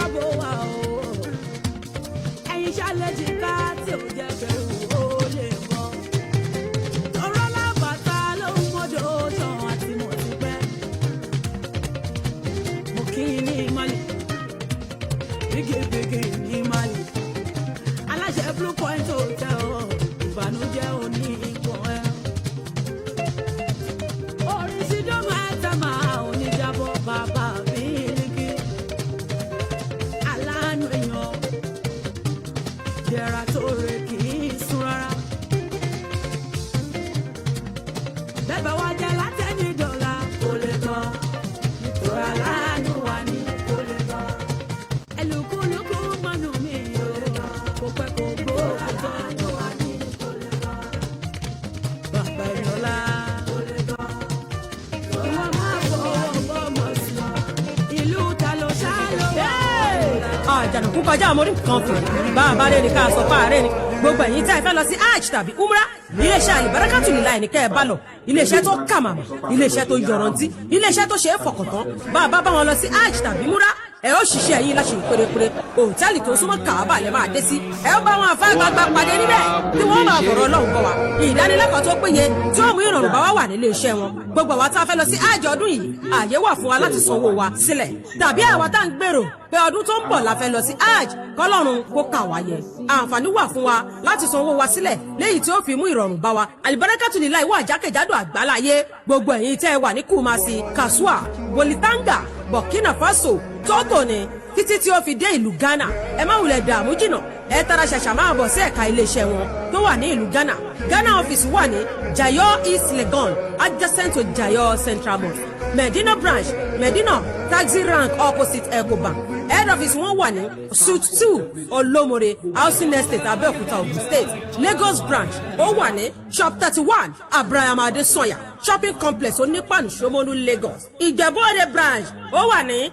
trouble wà o. Ẹ̀yin ṣàlejò ká tí ò jẹ́ bẹ̀rù ó lè bọ̀. Tọrọ lábàtà ló ń mọ́jọ́ tán àti mọ̀ ti pẹ́. Mo kí i ní Mali, bígébígé ní Mali. Aláṣẹ Blue Point Hotel, ìbànújẹ́ òní ipò ẹ̀. Oríṣiríṣi àtàmà oníjàbọ̀ bàbá bílíkì. Aláàánú èèyàn, jẹ̀rà tó rè kì í sùn rárá. Bẹ́ẹ̀ wá jẹ́ látẹ́ni dọ̀la kò lè tán. Nítorí aláàánú wa ni kò lè tán. Ẹlùkúlùkù mọ́nù mi ò kò pẹ́ kò gbó kò tán. Bàbá ìlọ́lá ìwọ máa fọwọ́ bọ́mọ sí ìlú ta ló ṣá ló wà. Àjànàkú kọjá àmórí kan fún bá a bá rẹ ní ká sọ fáàrẹ ni. Gbogbo ẹ̀yin tá ẹ fẹ́ lọ sí hajj tàbí umrah, iléeṣẹ́ Alibarakatu Lilayi ní kẹ́ ẹ bá lọ. Iléeṣẹ́ tó kà màmá, iléeṣẹ́ tó yọrantí, iléeṣẹ́ tó ṣe é fọkàn tán. Bá a bá bá wọn lọ sí hajj tàbí umrah, ẹ ó ṣiṣẹ́ yín láṣẹ pérépéré. Òtẹ́ẹ̀lì tó súnmọ́ Kàábà lẹ máa dé sí. Ẹ ó bá wọn àfa àgbààgbà pàdé níbẹ̀ tí wọ́n máa bọ̀rọ̀ Ọlọ́run bọ̀ wá. Ìdánilẹ́kọ̀ọ́ tó péye tí ó mú ìrọ̀rùn bá wá wà nílé iṣẹ́ wọn. Gbogbo àwa tá a fẹ́ lọ sí hajj ọdún yìí, àyè wà fún wa láti sanwó wa sílẹ̀, tàbí àwa tá à ń gbèrò pé ọdún tó ń bọ̀ la fẹ́ lọ sí hajj, kọ́lọ́run kó kà wá yẹ, àǹfààní wà fún wa láti sanwó wa sílẹ̀, léyìí tí ó fi mú ìrọ̀rùn bá wa. Alibarakatu Lilayi wà jákèjádò àgbáláyé. Gbogbo ẹ̀yin tẹ́ ẹ wà ní Kumasi, Kasua, Bolgatanga, Burkina Faso, Togo ni títí tí ó fi dé ìlú Ghana, ẹ má wulẹ̀ dààmú jìnnà. Ẹ tara ṣàṣà máa bọ̀ sí ẹ̀ka iléeṣẹ́ wọn tó wà ní ìlú Ghana. Ghana office wà ní Jayo East Legon, adjacent to Jayo Central Mosque. Medina branch, Medina taxi rank, opposite Ecobank. Head office wọn wà ní Suite 2, Olomore Housing Estate, Abeokuta, Ogun State. Lagos branch ó wà ní Shop 31, Abraham Adesanya Shopping Complex, Onípànù, Ṣómólú, Lagos. Ìjẹ̀bú-Òde branch ó wà ní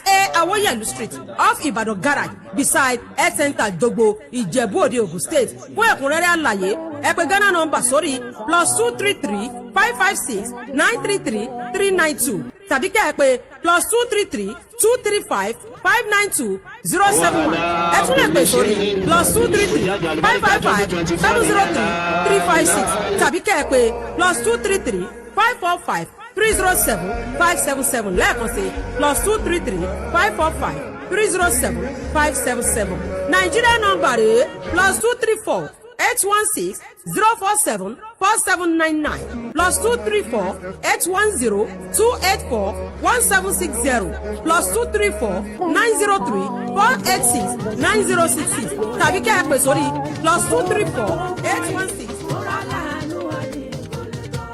Sa Awoyelu Street, off Ibadan Garage, beside health center, Jogbo, Ìjẹ̀bú-Òde, Ogun State. Fún ẹ̀kúnrẹ́rẹ́ àlàyé, ẹ pè Ghana number sórí +233 556 933 392, tàbí kẹ́ ẹ pè +233 235 592 071. Ẹ tún lè pè sórí +233 555 703 356, tàbí kẹ́ ẹ pè +233 545 307 577. Lẹ́ẹ̀kan sí, +233 545 307 577. Nàìjíríà nọ́mbà rèé: +234 816 047 4799, +234 810 284 1760, +234 903 486 9066, tàbí kẹ́ ẹ pè sórí +234 816. Tóra láàánú wa ní kò lè tán.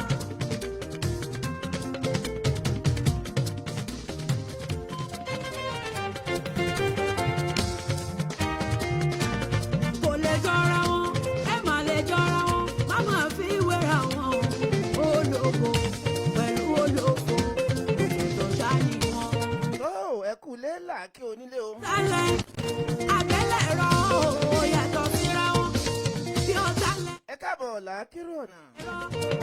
Kò lè jọra wọn, ẹ má lè jọra wọn, má má fi wéra wọn. Ológo pẹ̀lú olófo, ọ̀tọ̀ọ̀tọ̀ ṣá ni wọn. Tó ẹ kú lé làákí onílé o. Sálẹ̀ àgbélẹ̀rọ ò yàtọ̀ síra wọn bí ó sálẹ̀ Ẹ káàbọ̀ làákírò ọ̀nà.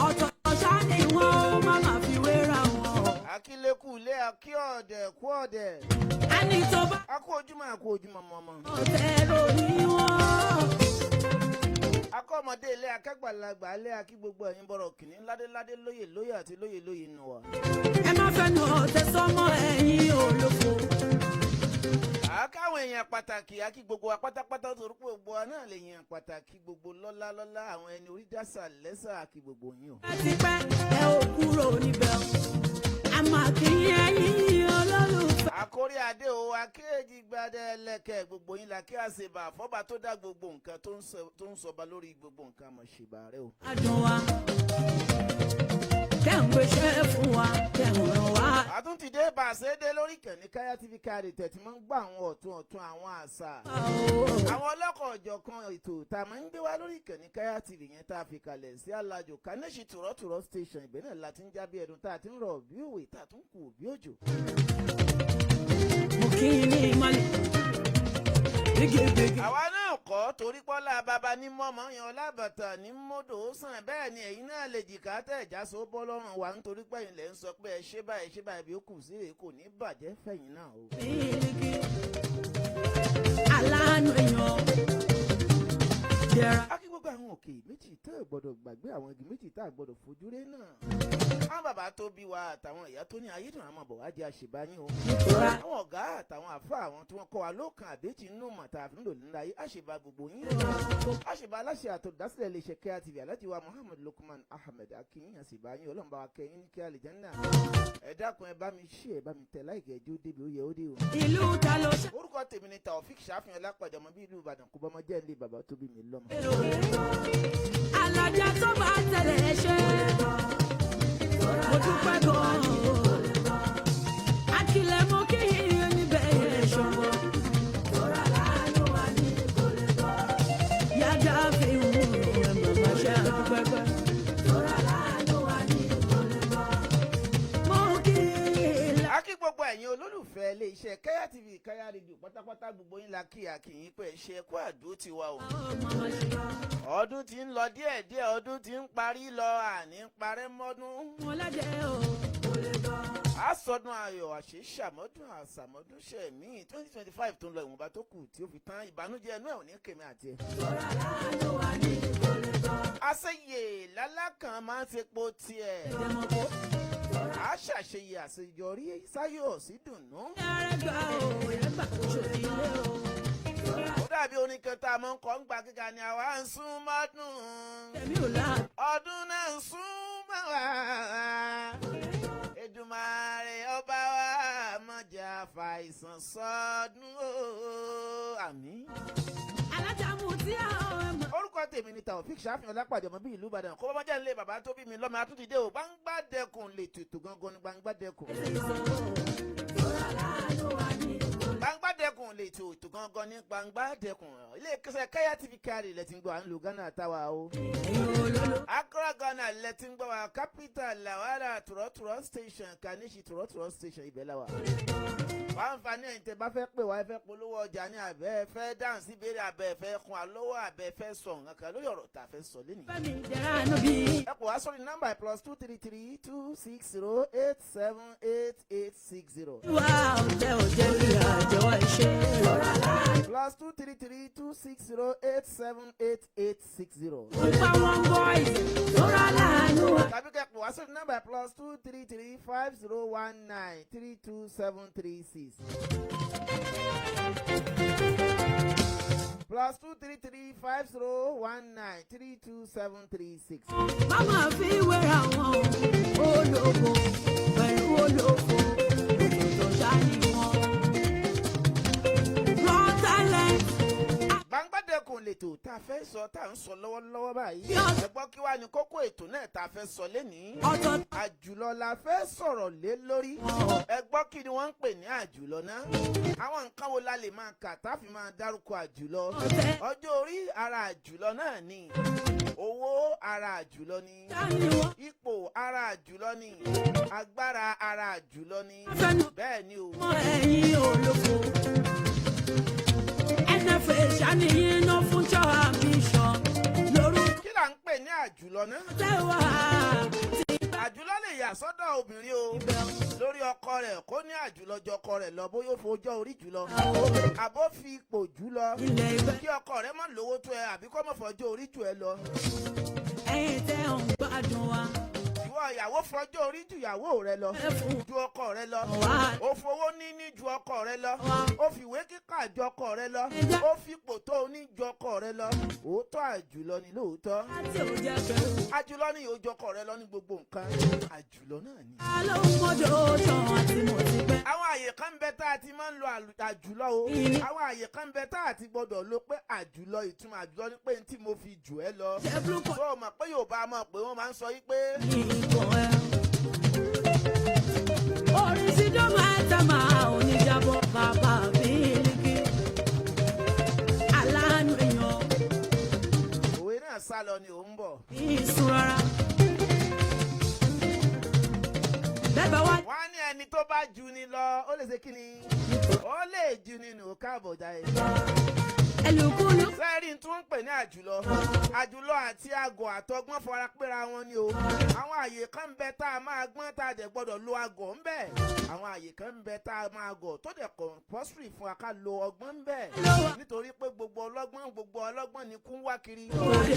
ọ̀tọ̀ọ̀tọ̀ ṣá ni wọn ó má má fi wéra wọn. Akílékù ilé, akí ọ̀dẹ̀ kú ọ̀dẹ̀. Ẹni tó bá Akú ojúmọ́, akú ojúmọ́ mọ́mọ́. ọ̀tẹ̀ ròyìn wọn. Akọ́ ọmọdé ilé, akẹ́gbàlagbà ilé, akí gbogbo ẹ̀yin bọ̀rọ̀ kìnní, ládéládé, lóyè lóyè àti lóyè lóyè nù wá. Ẹ má fẹnu ọ̀tẹ̀ sọ́mọ ẹ̀yìn olófo. Àkáwọn èèyàn pàtàkì, akí gbogbo wa pátápátá, torí pé gbogbo wa náà lè yàn pàtàkì, gbogbo lọ́lá lọ́lá, àwọn ẹni orí dásà lẹ́sà, akí gbogbo yín o. Ẹ ti pẹ́ ẹ ò kúrò níbẹ̀ o. Àmọ́ kì í ẹ̀yìn olólùfẹ́. Àkórí adé o, akéèjì gbadẹ ẹlẹ́kẹ̀, gbogbo yín la kí àṣebà fọ́ba tó dá gbogbo nǹkan, tó ń sọba lórí gbogbo nǹkan, àmọ̀ ṣèbà rẹ o. Adùn wa tẹ̀ ń gbéṣẹ́ fún wa, tẹ̀ ń ràn wá. Àtúntìdé bàṣẹ́dé lórí ìkànnì Káyá TV káàdì tẹ̀tí máa ń gbọ́ àwọn ọ̀tún ọ̀tún, àwọn àṣà, àwọn ọlọ́kọ̀ ọ̀jọ̀kan ètò tá a máa ń gbé wá lórí ìkànnì Káyá TV yẹn tá a fi kalẹ̀ sí alájò kanéṣì tùrọ̀tùrọ̀ station. Ibẹ̀ náà la ti ń já bí ẹdun, tá a ti ń rọ̀ bí òwe, tá a tún kù bí òjò. Mo kí i ní ìmọ̀lẹ̀ bígébígé. Àwa náà kọ́ torí pọ́lá. Bàbá ní mọ́mọ́ yan ọlábàtà ní mọ́dò ó sàn. Bẹ́ẹ̀ ni ẹ̀yin náà lè jìkà tẹ̀ já so bọ́ lọ́rùn wa, nítorí pé ẹ̀yin lẹ̀ ń sọ pé ẹ ṣe báyìí, ṣe báyìí, bí ó kù sí rèé, kò ní bàjẹ́ fẹ̀yìn náà o. Mílíkì aláàánú èèyàn jẹra. A kí gbogbo àwọn òkè méjì tó ò gbọdọ̀ gbàgbé, àwọn igi méjì tá a gbọdọ̀ fojú ré náà. Àwọn bàbá tó bí wa àtàwọn ìyá tó ní ayédùn àmọ́ bọ̀ wá jẹ́ àṣebáyín o. Nítorá Àwọn ọ̀gá àtàwọn àfa, àwọn tí wọ́n kọ́ wa lóòkàn àbẹ́jì nínú mọ̀tà àfihàn nílá ayé, àṣebá gbogbo yín. Àṣebá aláṣẹ àtòdásílẹ̀ iléeṣẹ́ Kẹ́hà TV, Aláàjì wa Muhammad Lukman Ahmed Akin, àṣebá yín. Ọlọ́run bá wa kẹ́yìn ní kí àlìjánnà. Ẹ dákun, ẹ bá mi ṣí, ẹ bá mi tẹ láìkẹ́, ẹjọ́ débi ó yẹ ó dé o. Ìlú ta ló ṣe. Orúkọ tèmi ni Taofik Ṣàfihàn Lápàdé, ọmọ bíi ìlú Ìbàdàn, kó bọ́mọ jẹ́ ilé bàbá tó bí mi lọ́mọ. Alájà tó bá tẹ̀lé ṣe. Mo dúpẹ́ gan-an. Akilẹ̀ mo kí yín níbẹ̀ yẹn ṣọ̀wọ́. Yàgá fi wù ẹ̀ màmá ṣe àdúpẹ́pẹ́. Mo kí i A kí gbogbo ẹ̀yin olólùfẹ́ iléeṣẹ́ Kẹ́yà TV, Kẹ́yà Radio pátápátá, gbogbo yín la kí. Àkìyìn pé ẹ ṣe ẹkú àdó tiwa o. Ọdún tí ń lọ díẹ̀díẹ̀, ọdún tí ń parí lọ, àní ń parẹ́ mọ́dún. Àsọdún ayọ̀, àṣeṣàmọ́dún, àṣàmọ́dún ṣẹ̀mí. 2025 tó ń lọ, ìwọ̀nba tó kù tí ó fi tán, ìbànújẹ́ inú ẹ̀ ò ní kèmí àti ẹ̀. Àṣeyè lálákàn máa ń fepo tiẹ̀. A ṣàṣeyè, àṣeyọrí, sáyọ̀ sí dùnnú. Ó dàbí orin kan tá a mọ̀ ń kọ́ ń gba kíkà ni àwa ń sún mọ́dún. Ọdún náà ń sún mọ́ wa. Èdùmàrè ọba wa má jẹ́ àfàìsàn sọdún o. Àmín. Orúkọ tèmi ni Taofik Ṣàfihàn Lápàdé, ọmọ bíi ìlú Ìbàdàn, kó bá jẹ́ nílé bàbá tó bí mi lọ́mọ. Àtúntìdé o, Gbangbadẹkùn lè tètò gangan ní Gbangbadẹkùn. Gbangbadẹkùn lè tètò gangan ní Gbangbadẹkùn. Ilé ìkẹsẹ̀ Kẹ́yà TV kárí ilẹ̀ tí ń gbọ́, à ń lu Ghana táwa o. Accra, Ghana ilẹ̀ tí ń gbọ́ wa, capital làwárà, Tùrọ̀tùrọ̀ station, Kanishi Tùrọ̀tùrọ̀ station, ibẹ̀ la wà. Wàá nfààní ẹ̀yin tẹ́ bá fẹ́ pè wá, ẹ fẹ́ polówó ọjà ní, àbẹ́ ẹ fẹ́ dáhùn sí ìbéèrè, àbẹ́ ẹ fẹ́ kún alówó, àbẹ́ ẹ fẹ́ sọ nǹkan kan lórí ọ̀rọ̀ tá a fẹ́ sọ lénìí. Ẹ pè wá sórí nọ́mbà +233 260 878 860, +233 260 878 860, tàbí kẹ́ pè wá sórí nọ́mbà +233 501 932 736, +233 501 932 736. Mama fi wéra wọn ológo pẹ̀lú olófo, ètò ṣáni wọn. Raw talent. Gbangbadẹkùn lètò tá a fẹ́ sọ, tá a ń sọ lọ́wọ́lọ́wọ́ báyìí. Ẹ gbọ́, kí wàá ní kókó ètò náà tá a fẹ́ sọ lénìí? Ọ̀tọ̀. Àjùlọ la fẹ́ sọ̀rọ̀ lé lórí. Ẹ gbọ́, kí ni wọ́n ń pè ní àjùlọ náà? Àwọn nǹkan wo la lè máa kà tá a fi máa dárúkọ àjùlọ? Ọ̀tẹ̀. Ọjọ́ orí, ara àjùlọ náà ni. Owó, ara àjùlọ ni. Ṣáni wọn. Ipò, ara àjùlọ ni. Agbára, ara àjùlọ ni. Fẹ́nu. Bẹ́ẹ̀ ni o. Mọ ẹ̀yin olófo. NFA ṣáni yín ná fún ṣọ́ ambition lórúkọ Kí là ń pè ní àjùlọ náà? tẹ́wà tí Àjùlọ lè yà sọ́dọ̀ obìnrin o lórí ọkọ rẹ̀, kó ní àjùlọ ju ọkọ rẹ̀ lọ, bóyá ó fojọ́ orí jùlọ, àbó fi ipò jùlọ, ilẹ̀ ìgbẹ́. kí ọkọ rẹ̀ má lówó tó ẹ, àbí kó má fọjọ́ orí jù ẹ lọ. Ẹ̀yin tẹ́ ń gbádùn wa. Ìwọ ìyàwó, fọjọ́ orí ju ìyàwó rẹ lọ, Ẹ fún ju ọkọ rẹ lọ, wa. ó fowó níní ju ọkọ rẹ lọ, ó fìwé kíkà ju ọkọ rẹ lọ, ó fipò tó o ní ju ọkọ rẹ lọ, òótọ́ àjùlọ ni lóòótọ́. Láti ò jẹ́ pẹ̀lú. Àjùlọ ni yóò ju ọkọ rẹ lọ ní gbogbo nǹkan, àjùlọ náà ni. Alóhùn mọ́jọ́ tán àti mo ti pẹ́. Àwọn àyè kan ń bẹ tá a ti máa ń lo àjùlọ o. Àwọn àyè kan ń bẹ tá a ti gbọdọ̀ lo pé àjùlọ. Ìtumọ̀ àjùlọ ni pé n tí mo fi jù ẹ́ lọ. Ṣé blue Tó o mọ̀ pé Yorùbá mọ̀ pé wọ́n máa ń sọ yí pé ní ikọ̀ ẹ̀. Orin sí dọ́mà ẹ̀tàmà oníjàbọ̀ bàbá Bílíkì. Aláàánú èèyàn. Òwe náà sá lọ ni ò ń bọ̀. Kì í sùn rárá. Bẹ́ẹ̀ bá wá. Wọ́n á ní ẹni tó bá ju ni lọ, ó lè ṣe kí ni? Ó lè ju ni nù. Káàbọ̀ jáde. Ẹlùkúlù. Sẹ́ẹ̀rì tí wọ́n ń pè ní àjùlọ, àjùlọ àti àgọ̀ àtọgbọ́n fara péra wọn ni o. Àwọn àyè kan ń bẹ tá a máa gbọ́n, tá a dẹ̀ gbọ́dọ̀ lo àgọ̀ ń bẹ. Àwọn àyè kan ń bẹ tá a máa gọ̀ tó dẹ̀ compulsory fún wa ká lo ọgbọ́n ń bẹ, nítorí pé gbogbo ọlọ́gbọ́n ni kú ń wá kiri.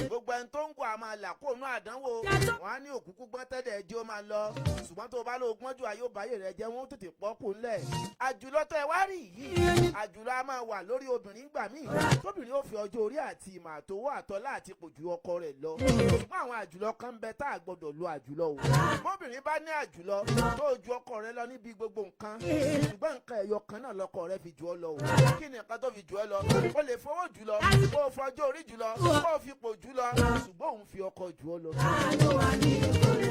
Gbogbo ẹni tó ń gọ̀ a máa là kó nú àdánwò. Wọn á ní òkúkú gbọ́n tẹ́lẹ̀, ẹjọ́ máa lọ, ṣùgbọ́n tó o bá lọ gbọ́n jù, ayé ò báyé rẹ jẹ́, wọ́n ó tètè pọ́ kó ńlẹ̀. Àjùlọ tó ẹ wá rí yìí, àjùlọ a máa wà lórí obìnrin gbà míì, tóbìnrin ó fi ọjọ́ orí àti ìmọ̀ àtowó àtọlá àti ipò ju ọkọ rẹ̀ lọ. Ṣùgbọ́n àwọn àjùlọ kan ń bẹ tá a gbọ́dọ̀ lo àjùlọ o. Bóbìnrin bá ní àjùlọ tó ju ọkọ rẹ̀ lọ níbi gbogbo nǹkan, ṣùgbọ́n nǹkan ẹ̀yọ kan náà lọkọ rẹ̀ fi jù ọ lọ o, kí ni nǹkan tó fi jù ẹ lọ? O lè fowó jù lọ, kó o fọjọ́ orí jù lọ, kó o fipò jù lọ, ṣùgbọ́n òun fi ọkọ jù ọ lọ.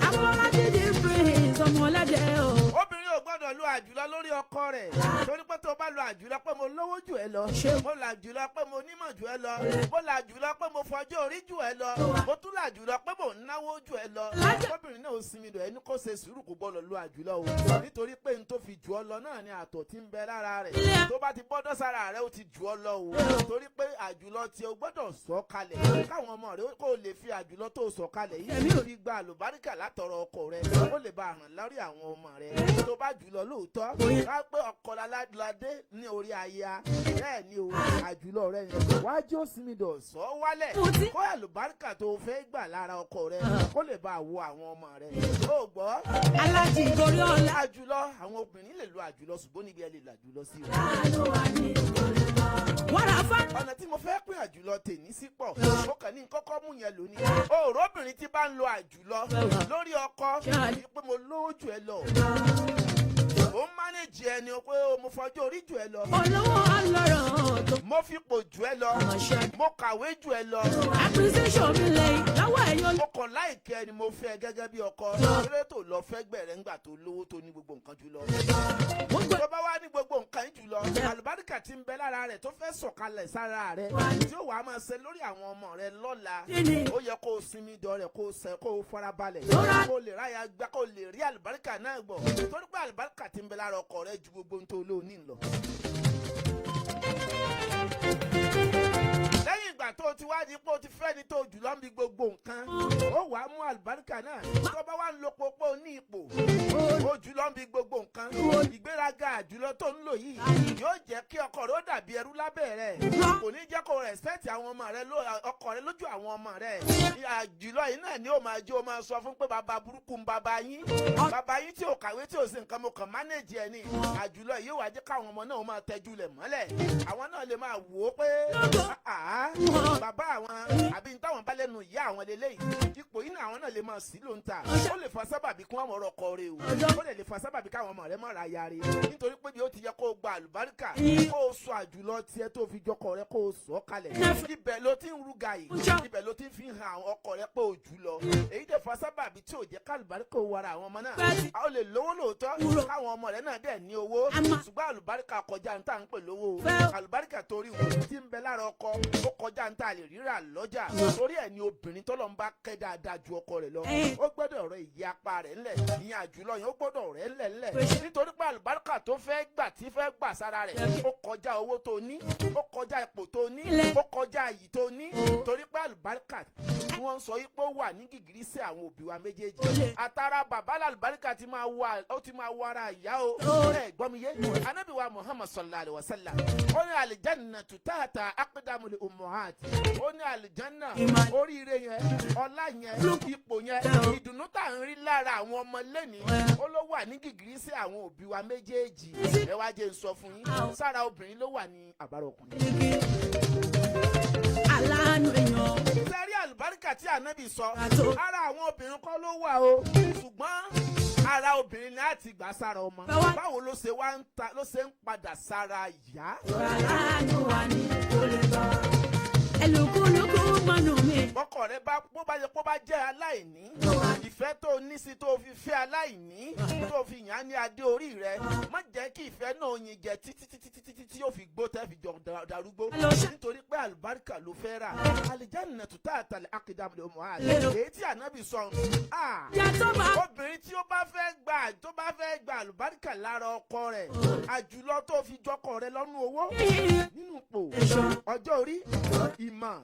Afọlájí di prince ọmọlẹ́dẹ̀ o. Obìnrin ò gbọ́dọ̀ lo àjùlọ lórí ọkọ rẹ̀, torí pé tó o bá lo àjùlọ pé mo lówó jù ẹ lọ, mo là jùlọ pé mo nímọ̀ jù ẹ lọ, mo là jùlọ pé mo fọjọ́ orí jù ẹ lọ, mo tún là jùlọ pé mo ń náwó jù ẹ lọ, obìnrin náà ó sinmi lọ, ẹni kó ṣe sùúrù, kò gbọ́dọ̀ lo àjùlọ o, nítorí pé n tó fi jù ọ lọ náà ni àtọ̀ tí ń bẹ lára rẹ̀. Tó bá ti bọ́dọ̀ sára rẹ̀, ó ti jù ọ lọ o, torí pé àjùlọ tí o gbọ́dọ̀ sọ kalẹ̀ káwọn ọmọ rẹ̀ kó o lè fi àjùlọ tó sọ kalẹ̀ yìí fi gba àlùbáríkà látọ̀rọ̀ ọkọ rẹ̀, ó lè bá ràn lórí àwọn ọmọ rẹ̀. Tó bá jùlọ lóòótọ́, ká pé ọkọ ládé ní orí aya, bẹ́ẹ̀ ni o, àjùlọ rẹ̀ yẹn wájú ó sinmi dọ̀ sọ wálẹ̀, kó àlùbáríkà tó fẹ́ gbà lára ọkọ rẹ̀ kó lè bá wo àwọn ọmọ rẹ̀, ó gbọ́. Alájì gorí ọ̀la. Àjùlọ, àwọn obìnrin lè lo àjùlọ, ṣùgbọ́n níbi ẹ lè lo àjùlọ sí o. Wàrà fún. Ọ̀nà tí mo fẹ́ pín àjùlọ tèmi sí pọ̀, mo kàn ní kọ́kọ́ mú yẹn lónìí. Òróbìnrin tí bá ń lo àjùlọ lórí ọkọ pé mo lówó jù ẹ lọ, ó ń manage ẹni pé mo fọjọ́ orí jù ẹ lọ, Olówó ọlọ́rọ̀ tó. Mo fipò jù ẹ lọ, mo kàwé jù ẹ lọ, Appreciation mi lẹ́yìn lọ́wọ́ ẹ̀yọ́. Mo kàn láìkẹ́ ni mo fẹ́ gẹ́gẹ́ bí ọkọ eré tó lọ fẹ́ gbẹ̀rẹ̀ ńgbà tó lówó, tó ní gbogbo nǹkan jù lọ. Mo gbọ́. Tó bá wá ní gbogbo nǹkan yìí jùlọ, àlùbáríkà tí ń bẹ lára rẹ̀ tó fẹ́ sọ̀kalẹ̀ sára rẹ̀, tí ó wàá máa ṣe lórí àwọn ọmọ rẹ̀ lọ́la, Kíni? ó yẹ kó o sinmi dọ̀ rẹ̀, kó o sẹ, kó o farabalẹ̀, Lọ́ra. kó o lè ráyà gbá, kó o lè rí àlùbáríkà náà gbọ́, torí pé àlùbáríkà tí ń bẹ lára ọkọ rẹ̀ ju gbogbo ohun tó lóní lọ. Lẹ́yìn ìgbà tó o ti wá di pé o ti fẹ́ ni tó jùlọ ń bi gbogbo nǹkan, ó wàá mú àlùbáríkà náà tó bá wà ń lo popó ní ipò ó jùlọ ń bi gbogbo nǹkan. Ìgbéraga àjùlọ tó ń lò yìí yóò jẹ́ kí ọkọ rẹ̀ ó dàbí ẹrú lábẹ́ rẹ̀, kò ní jẹ́ kó respect àwọn ọmọ rẹ̀, ọkọ rẹ̀ lójú àwọn ọmọ rẹ̀. Àjùlọ yìí náà ni ó máa jẹ́ ó máa sọ fún pé bàbá burúkú ń bàbá yín, bàbá yín tí ò kàwé, tí ò sí nǹkan, mo kàn manage ẹ ní. Àjùlọ yìí wàá jẹ́ káwọn ọmọ náà máa tẹ́jú lẹ̀ mọ́lẹ̀, àwọn náà lè máa wò ó pé "Ah, ah, bàbá àwọn àbí ní táwọn bá lẹ́nu ìyá àwọn lélẹ́yìí." Ipò yìí náà àwọn náà lè máa sí ló ń ta. Ó lè fa sábàbí kí wọ́n mọ̀ ọkọ rẹ o, ó lè fa sábàbí káwọn ọmọ rẹ mọ̀ ra ya rẹ, nítorí pé bí ó ti yẹ kó o gba àlùbáríkà, kó o sọ àjùlọ tiẹ̀ tó fi jọkọ rẹ, kó o sọ kalẹ̀, ibẹ̀ ló ti ń rúgà yìí, ibẹ̀ ló ti ń fi hàn àwọn ọkọ rẹ pé o jù lọ. Èyí dẹ̀ fa sábàbí tí ò jẹ́ kálùbáríkà ó wara àwọn ọmọ náà. A ó lè lówó lóòótọ́, káwọn ọmọ rẹ náà dẹ̀ ní owó, ṣùgbọ́n àlùbáríkà kọjá ní tá à ń pè lówó. Àlùbáríkà torí wò tí ń bẹ lára ọkọ, ó kọjá ní tá a lè ríra lọ́jà. Torí ẹ̀ ni obìnrin tọ́lọ́ ń bá kẹ́ dáadáa ju ọkọ rẹ̀ lọ, ó gbọ́dọ̀ rẹ ìyapa rẹ̀ ńlẹ̀, ìyẹn àjùlọ yẹn, ó gbọ́dọ̀ rẹ̀ ńlẹ̀ ńlẹ̀, nítorí pé àlùbáríkà tó fẹ́ gbà, tí fẹ́ gbà sára rẹ̀, ó kọjá owó tó ní, ó kọjá ipò tó ní, ó kọjá iyì tó ní, torí pé àlùbáríkà tí wọ́n ń sọ yìí pé ó wà ní gìgírísẹ̀ àwọn òbí wa méjèèjì, àtàrà bàbá làlùbáríkà ti máa wà, ó ti máa wọ ara ìyá o. Ẹ gbọ́ mi yé, Anabi wa Muhammad sallallahu alayhi wa sallam, ó ní aljanna tahta aqdamul ummahat. Ó ní àlìjánà, oríire yẹn, ọlá yẹn, ipò yẹn, ìdùnnú tá à ń rí lára àwọn ọmọ lẹ́ni, ó ló wà ní gìgírísẹ̀ àwọn òbí wa méjèèjì. Ẹ wá jẹ́ n sọ fún yín, sára obìnrin ló wà ní àbára ọkùnrin. Aláàánú èèyàn. Sẹ́rí àlùbáríkà tí ànábì sọ, Àtò. ara àwọn obìnrin kọ́ ló wà o, ṣùgbọ́n ara obìnrin ni láti gbà sára ọmọ. Báwo ló ṣe wá ń ta, ló ṣe ń padà sára ìyá? Aláàánú wa ni kò lè bọ̀. Ẹlùkúlùkù mọ́nù mi. Bọ́kọ rẹ bá, bó bá yẹ kó bá jẹ́ aláìní, ìfẹ́ tó ní sí tó fi fẹ́ aláìní, tó fi yàn án ní adé orí rẹ, má jẹ́ kí ìfẹ́ náà yin jẹ títí títí títí tí yóò fi gbó tẹ́ fi jọ darúgbó, nítorí pé àlùbáríkà ló fẹ́ rà. Àlìjánnà tó tààtàlẹ̀ akédàmù ló mọ̀ á, èyí tí ànábì sọ. Yàtọ̀ bá. Obìnrin tí ó bá fẹ́ gbà, tó bá fẹ́ gba àlùbáríkà lára ọkọ rẹ̀, àjùlọ tó fi jọkọ rẹ̀ lọ́nú owó, nínú ipò, ọjọ́ orí, ìmọ̀,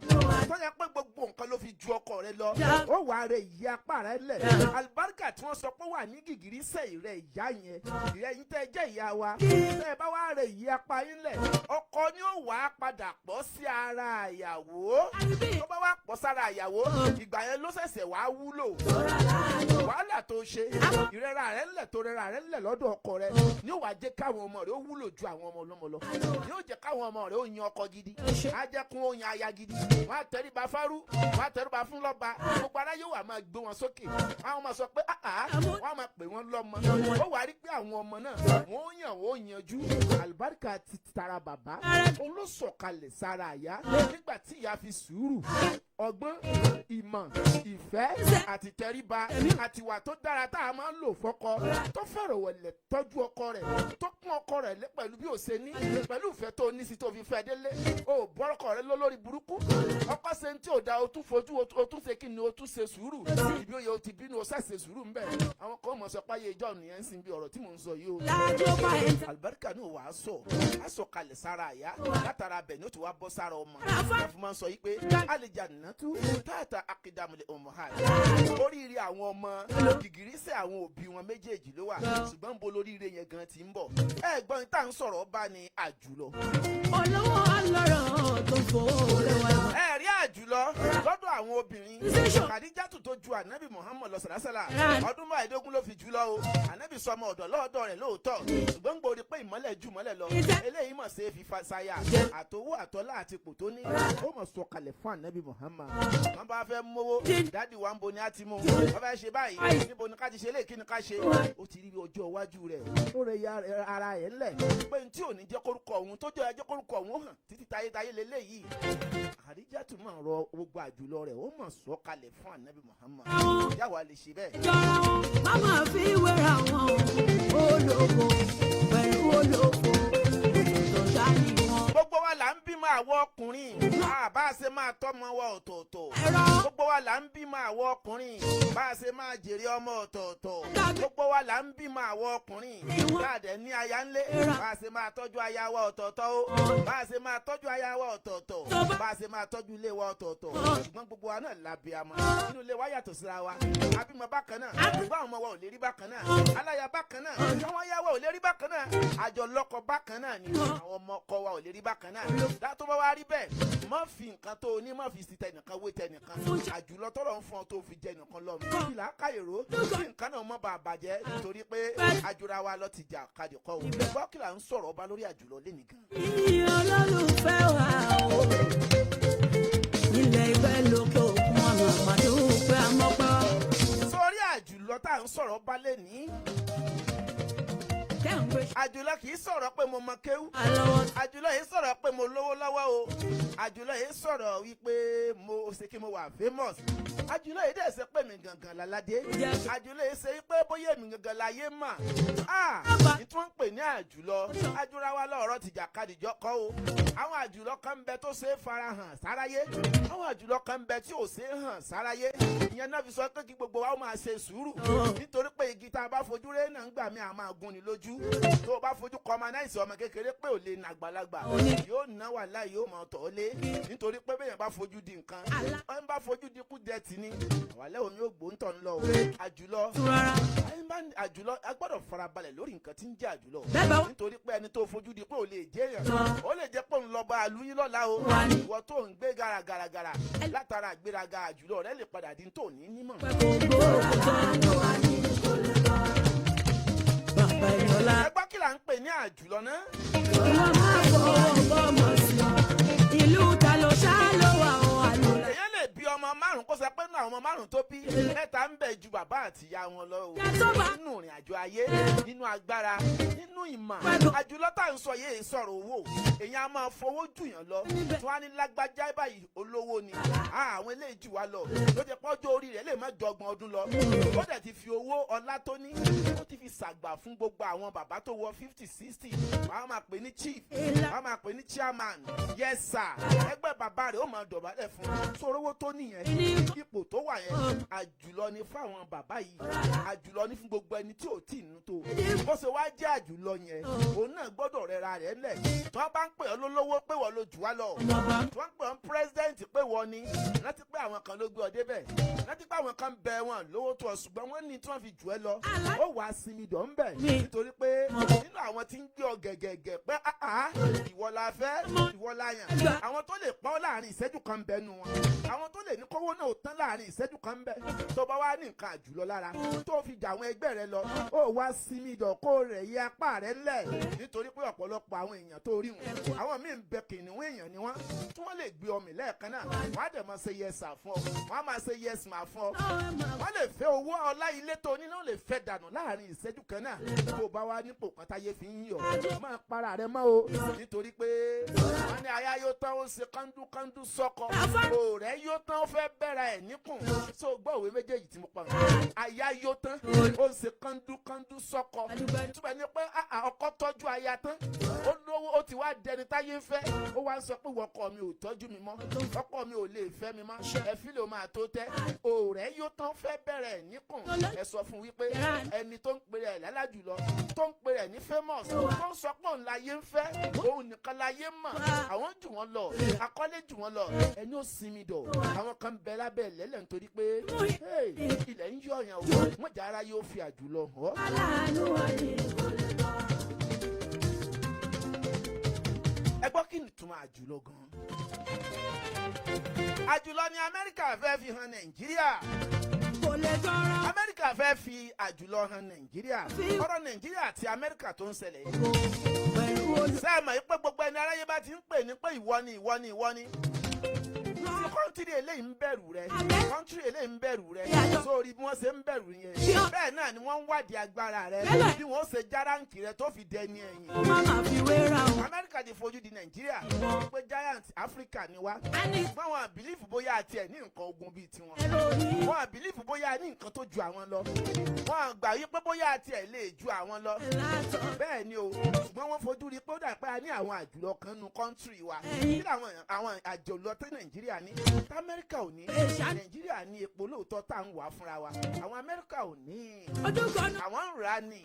tó yẹ pé gbogbo nǹkan ló fi ju ọkọ rẹ̀ lọ, ó wà rẹ̀ ìyí apá rẹ̀ lẹ̀. Àlùbáríkà tí wọ́n sọ pé wà ní gìgírísẹ̀ rẹ̀, ìyá yẹn, ìrẹ́ yín tẹ́ jẹ́ ìyá wa, tẹ́ ẹ bá wà rẹ̀ ìyí apá yín lẹ̀, ọkọ ni ó wà á padà pọ̀ sí ara ìyàwó. Tó bá wà pọ̀ sára ìyàwó, ìgbà yẹn ló ṣẹ̀ṣẹ̀ wá wúlò. Wàhálà tó ṣe, ìrẹ́ra rẹ̀ ńlẹ̀, tó rẹ́ra rẹ̀ ńlẹ̀ lọ́dọ̀ ọkọ rẹ̀ ní ó wàá jẹ́ káwọn ọmọ rẹ̀ ó wúlò ju àwọn ọmọ ọlọ́mọ lọ, ní ó jẹ́ káwọn ọmọ rẹ̀ ó yan ọkọ gidi, á jẹ́ kún ó yan aya gidi. Wọ́n á tẹríba fárú, wọ́n á tẹríba fún lọ́ba. Gbogbo ara yóò wà máa gbé wọn sókè, àwọn máa sọ pé áhà, wọ́n á máa pè wọ́n lọ́mọ. Ó wàá rí pé àwọn ọmọ náà, wọ́n ó yàn, wọ́n ó yanjú. Àlùbáríkà ti tara bàbá, òun ló sọ̀kalẹ̀ sára àyà nígbà tí ìyá fi sùúrù, ọgbọ́n, ìmọ̀, ìfẹ́ àti tẹríba àtiwà tó dára tá a máa ń lò fọ́kọ, tó fẹ̀rọ̀ wọ̀lẹ̀ tọ́jú ọkọ rẹ̀, tó kún ọkọ rẹ̀ lé pẹ̀lú bí ó ṣe ní, pẹ̀lú ìfẹ́ tó ní sí tó fi fẹ́ délé. O bọ́rọ̀kọ rẹ̀ lólórí burúkú, ọkọ ṣe ń tí ò da, o tún fojú, o tún ṣe kí ni, o tún ṣe sùúrù. Ibi ó yẹ o ti bínú, o ṣàṣe sùúrù ńbẹ. Àwọn kan mọ̀ sọ páyé ìjọ nìyẹn ń sin bí ọ̀rọ̀ tí mò ń sọ yìí o. Lájọ bá ẹ̀ ń Àlùbáríkà náà wàá sọ, á sọ kalẹ̀ sára àyà, látara abẹ ní ó ti wá bọ́ sára ọmọ. Wọ́n fi máa ń sọ yìí pé àlìjánnatu tààtà àkìdàmùlẹ̀ ọmọhàn, oríire àwọn ọmọ, gìgírísẹ̀ àwọn òbí wọn méjèèjì ló wà. Ṣùgbọ́n bo lóríire yẹn gan ti ń bọ̀? Ẹ gbọ́n tá à ń sọ̀rọ̀ bá ní àjùlọ. Olówó ọlọ́rọ̀ tó fowó rẹwà. Ẹ rí àjùlọ lọ́dọ̀ àwọn obìnrin, Kàdíjàtù tó ju ànábì Muhammad lọ sàlásàlà, ọdún 15 ló fi jù lọ o. Ànábì sọmọ ọ̀dọ̀ lọ́ọ̀dọ̀ rẹ̀ lóòótọ́, ṣùgbọ́n gbòòrò pé ìmọ́lẹ̀ ju mọ́lẹ̀ lọ, eléyìí mọ̀ sí fi ṣaya àtowó àtọ́lá àti ipò tó ní, ó mọ̀ sọ̀kalẹ̀ fún ànábì Muhammad. Wọ́n bá fẹ́ mówó, daddy wa, ń bo ni á ti mú? Wọ́n fẹ́ ṣe báyìí, níbo ni ká ti ṣe? Lè kí ni ká ṣe? Ó ti rí ọjọ́ iwájú rẹ̀, ó rẹ̀ ya ara ẹ̀ ńlẹ̀ pé n tí ò ní jẹ́ kórúkọ òun tó jẹ́ ẹjẹ́ kórúkọ òun hàn títí tayétayé lélẹ́yìí. Àdíjàtù máa rọ gbogbo àjùlọ rẹ̀, ó mọ̀ sọ̀kalẹ̀ fún ànábì Muhammad. Yàwá lè ṣe bẹ́ẹ̀. Jọra wọn, má máa fi wéra wọn. Ológo pẹ̀lú ológo, ètò dání wọn. Gbogbo wa là ń bímọ àwọ ọkùnrin, bá a ṣe máa tọ́mọ wa ọ̀tọ̀ọ̀tọ̀. Ẹ̀rọ. Gbogbo wa là ń bímọ àwọ ọkùnrin, bá a ṣe máa jèrè ọmọ ọ̀tọ̀ọ̀tọ̀. Gbogbo wa là ń bímọ àwọ ọkùnrin, káàdẹ̀ ní aya ńlé, bá a ṣe máa tọ́jú aya wa ọ̀tọ̀ọ̀tọ̀ o, bá a ṣe máa tọ́jú aya wa ọ̀tọ̀ọ̀tọ̀, bá a ṣe máa tọ́jú ilé wa ọ̀tọ̀ọ̀tọ̀. Ṣùgbọ́n gbogbo wa náà la bí amọ̀, inú ilé wa yàtọ̀ síra wa. Abímọ bákan náà, ṣùgbọ́n àwọn ọmọ wa ò lè rí bákan náà. Aláya bákan náà, àwọn aya wa ò lè rí bákan náà. Àjọ lọ́kọ bákan náà ni, àwọn ọmọ ọkọ wa ò lè rí bákan náà. Dá tó bá wá rí bẹ́ẹ̀, má fi nǹkan tó o ní, má fi sí tẹnìkan wé tẹnìkan. Àjùlọ tọrọ ń fún ọ tó fi jẹ nìkan lọ, kí là á káyèrò kí nǹkan náà mọ́ bàa bàjẹ́, nítorí pé àjùra wa lọ ti jà kadì kọ́ o. Gbọ́, kí là ń sọ̀rọ̀ ọba lórí àjùlọ lẹ́nìí gan? Ìyìn olólùfẹ́ wa o. Ilẹ̀ ìfẹ́ lókè òkun, ọ̀nà àmàdúpẹ́ àmọ́pẹ́. Sórí àjùlọ tá à ń sọ̀rọ̀ ọba lẹ́nìí, Tẹ́ ń gbé àjùlọ kì í sọ̀rọ̀ pé mo mọ kéwú. Àlọ́wọ́. Àjùlọ yìí sọ̀rọ̀ pé mo lówó lọ́wọ́ o. Àjùlọ yìí sọ̀rọ̀ wípé mo ṣe kí mo wà famous. Àjùlọ yìí dẹ̀ ṣe pé mi gangan láládé. Àjùlọ yìí ṣe wípé bóyá èmi gangan láyé mà á ní tí wọ́n ń pè ní àjùlọ. Àjùra wa lọ́rọ̀ tìjà kadìjọ́ kọ́ o. Àwọn àjùlọ kan ń bẹ tó ṣe é farahàn sáráyé, àwọn àjùlọ kan ń bẹ tí ò ṣe é hàn sáráyé. Ìyẹn náà fi sọ pé kí gbogbo wa ó máa ṣe sùúrù, nítorí pé igi tá a bá fojú ré náà ń gbà mí, àmọ́ àgún ni lójú. Tó o bá fojú kọ ọmọ náà ìsìn ọmọ kékeré pé ò lè nà àgbàlagbà, yóò ná wàhálà, yóò mọ̀ tọ́ lé, nítorí pé bẹ́ẹ̀ bá fojú di nǹkan, wọ́n bá fojú di kú dẹ́tì ni wàhálà omi ò gbóǹtọ̀ ńlọ o. Àjùlọ Rárá. ayé bá ní àjùlọ, a gbọ́dọ̀ farabalẹ̀ lórí nǹkan tí ń jẹ́ àjùlọ, Bẹ́ẹ̀ bá nítorí pé ẹni tó fojú di pé ò lè jẹ́ èèyàn, ó lè jẹ́ pé òun lọ bá àlùyìn lọ́la o. Wà ní. Ìwọ tó ń gbé garagaragara, látara àgbéraga, àjùlọ rẹ lè padà di tó ní nímọ̀. Pẹ́ kò gbó kò tán. Bàbá Ìyọ̀lá. Ẹ gbọ́, kí là ń pè ní àjùlọ náà? Ìwọ máa fọwọ́ bọ́mọ sí. Ìlú ta ló ṣá ló wà ó àlùlá. Èèyàn lè bí ọmọ bímọ márùn, kó sọ pé nínú àwọn ọmọ 5 tó bí, 3 ń bẹ ju bàbá àti ìyá wọn lọ o. Nínú ìrìn àjò ayé, nínú agbára, nínú ìmọ̀. Àjùlọ tá à ń sọ yéé sọ̀rọ̀ owó. Èèyàn á máa fowó jù yàn lọ, tí wọ́n á ní lágbájá báyìí, olówó ni, àwọn eléyìí jù wá lọ. Ló jẹ́ pọ́jọ́ orí rẹ̀ lè má ju 30 ọdún lọ, ó dẹ̀ ti fi owó ọlá tó ní, ó ti fi ṣàgbà fún gbogbo àwọn bàbá tó wọ 50, 60. Wọ́n á máa pè ní chief, wọ́n á máa pè ní chairman, yes sir. Ẹgbẹ́ bàbá rẹ̀ ó máa dọ̀bálẹ̀ fún un. Sọ̀rọ̀ owó tó nìyẹn, ipò tó wà yẹn, àjùlọ ni fáwọn bàbá yìí, àjùlọ ni fún gbogbo ẹni tí ò tí ì nú tó. Bó ṣe wá jẹ́ àjùlọ yẹn, òun náà gbọ́dọ̀ rẹra rẹ̀ lẹ̀. Tí wọ́n bá ń pè ọ́ lólówó pé wọ́n ló jù wá lọ, tí wọ́n ń pè ọ́ president pé wọ́n ni, rántí pé àwọn kan ló gbé ọ débẹ̀. Rántí pé àwọn kan bẹ wọn lówó tó ọ, ṣùgbọ́n wọ́n ní tí wọ́n fi jù ẹ́ lọ. Ó wàá sinmi dọ̀ ń bẹ̀, nítorí pé nínú àwọn tí ń gbé ọ gẹ̀gẹ̀gẹ̀ pé ìwọ la fẹ́, ìwọ la yàn, àwọn tó lè pọ́n láàrin ìṣẹ́jú kan bẹ́ẹ̀ nu wọn, àwọn tó lè ní kówó náà tán láàrin ìṣẹ́jú kan bẹ́ẹ̀. Tó bá wá ní nǹkan àjùlọ lára tó fi jà àwọn ẹgbẹ́ rẹ lọ, ó wá sinmi dọ̀ kó rẹ̀ yí apá rẹ lẹ̀, nítorí pé ọ̀pọ̀lọpọ̀ àwọn èèyàn tó rí wọn, àwọn míì ń bẹ, kìnìún èèyàn ni wọ́n, tí wọ́n lè gbé ọmọ lẹ́ẹ̀kan náà. Wọ́n á dẹ̀ máa ṣe yes sir fún ọ, wọ́n á máa ṣe yes ma fún ọ. Wọ́n lè fẹ́ owó ọlá ilé tó ní náà, lè fẹ́ dànù láàrin ìṣẹ́jú kan náà. Tó bá wá nípò kan táyé fi ń yọ̀, máa para rẹ mọ́ o, nítorí pé wọ́n ní aya yóò tán, ó ṣe kándúkándú sọ́kọ, òòrẹ́ yóò tán, ó fẹ́ bẹ̀rẹ̀ ẹ̀ níkùn. So gbọ́ òwe méjèèjì tí mo pa? Aya yóò tán, ó ṣe kándúkándú sọ́kọ. Túbọ̀ ní pé ọkọ tọ́jú aya tán, ó lówó, ó ti wá dẹni táyé ń fẹ́, ó wá ń sọ pé ọkọ mi ò tọ́jú mi mọ́, ọkọ mi ò lè fẹ́ mi mọ́. Ẹ̀fí ló máa tó tẹ́. Òòrẹ́ yóò tán, fẹ́ bẹ̀rẹ̀ níkùn. Ẹ sọ fún wípé ẹni tó ń pèrè ẹ̀ lálájùlọ, tó ń pèrè ẹ̀ ní famous, tó ń sọ pé òun láyé ń fẹ́, òun nìkan láyé mọ̀, àwọn jù wọ́n lọ, akọ́lé jù wọ́n lọ, ẹni ó sinmi dọ̀. Àwọn kan bẹ lábẹ́ lẹ́lẹ̀ nítorí pé ilẹ̀ ń yọ̀yàn o. Mọ̀jà ara yóò fi àjùlọ hàn. Ẹ gbọ́, kí ni ìtumọ̀ àjùlọ gan-an? Àjùlọ ni Amẹ́ríkà fẹ́ fi hàn Nàìjíríà. Kò lè tọrọ. Amẹ́ríkà fẹ́ fi àjùlọ hàn Nàìjíríà. Ọ̀rọ̀ Nàìjíríà àti Amẹ́ríkà tó ń ṣẹlẹ̀ yìí, Pẹ̀lú olú. Sẹ́ẹ̀mọ̀ yìí pé gbogbo ẹni aráyé bá ti ń pè ní pé ìwọ ni, ìwọ ni, ìwọ ni, tí country eléyìí ń bẹ̀rù rẹ, country eléyìí ń bẹ̀rù rẹ, sórí bí wọ́n ṣe ń bẹ̀rù yẹn, bẹ́ẹ̀ náà ni wọ́n ń wádìí agbára rẹ, bí wọ́n ṣe já rank rẹ tó fi dẹni ẹ̀yìn. Ó má má fi wéra o. Amẹ́ríkà ti fojú di Nàìjíríà pé giant Africa ni wá. Báwọn believe bóyá àti ẹ̀ ní nǹkan ogun bíi tiwọn, wọ́n believe bóyá ní nǹkan tó ju àwọn lọ, wọ́n gbà yí pé bóyá àti ẹ̀ lè ju àwọn lọ. Bẹ́ẹ̀ ni o, ṣùgbọ́n wọ́n fojú rí pé ó dà pé a ní àwọn àjùlọ kan nu country wa. Kí làwọn àwọn àjùlọ tí Nàìjíríà ní tí Amẹ́ríkà ò ní? Nàìjíríà ní epo lóòótọ́ tá à ń wà fúnra wa, àwọn Amẹ́ríkà ò ní. Ojú kan náà. Àwọn ń rà á ní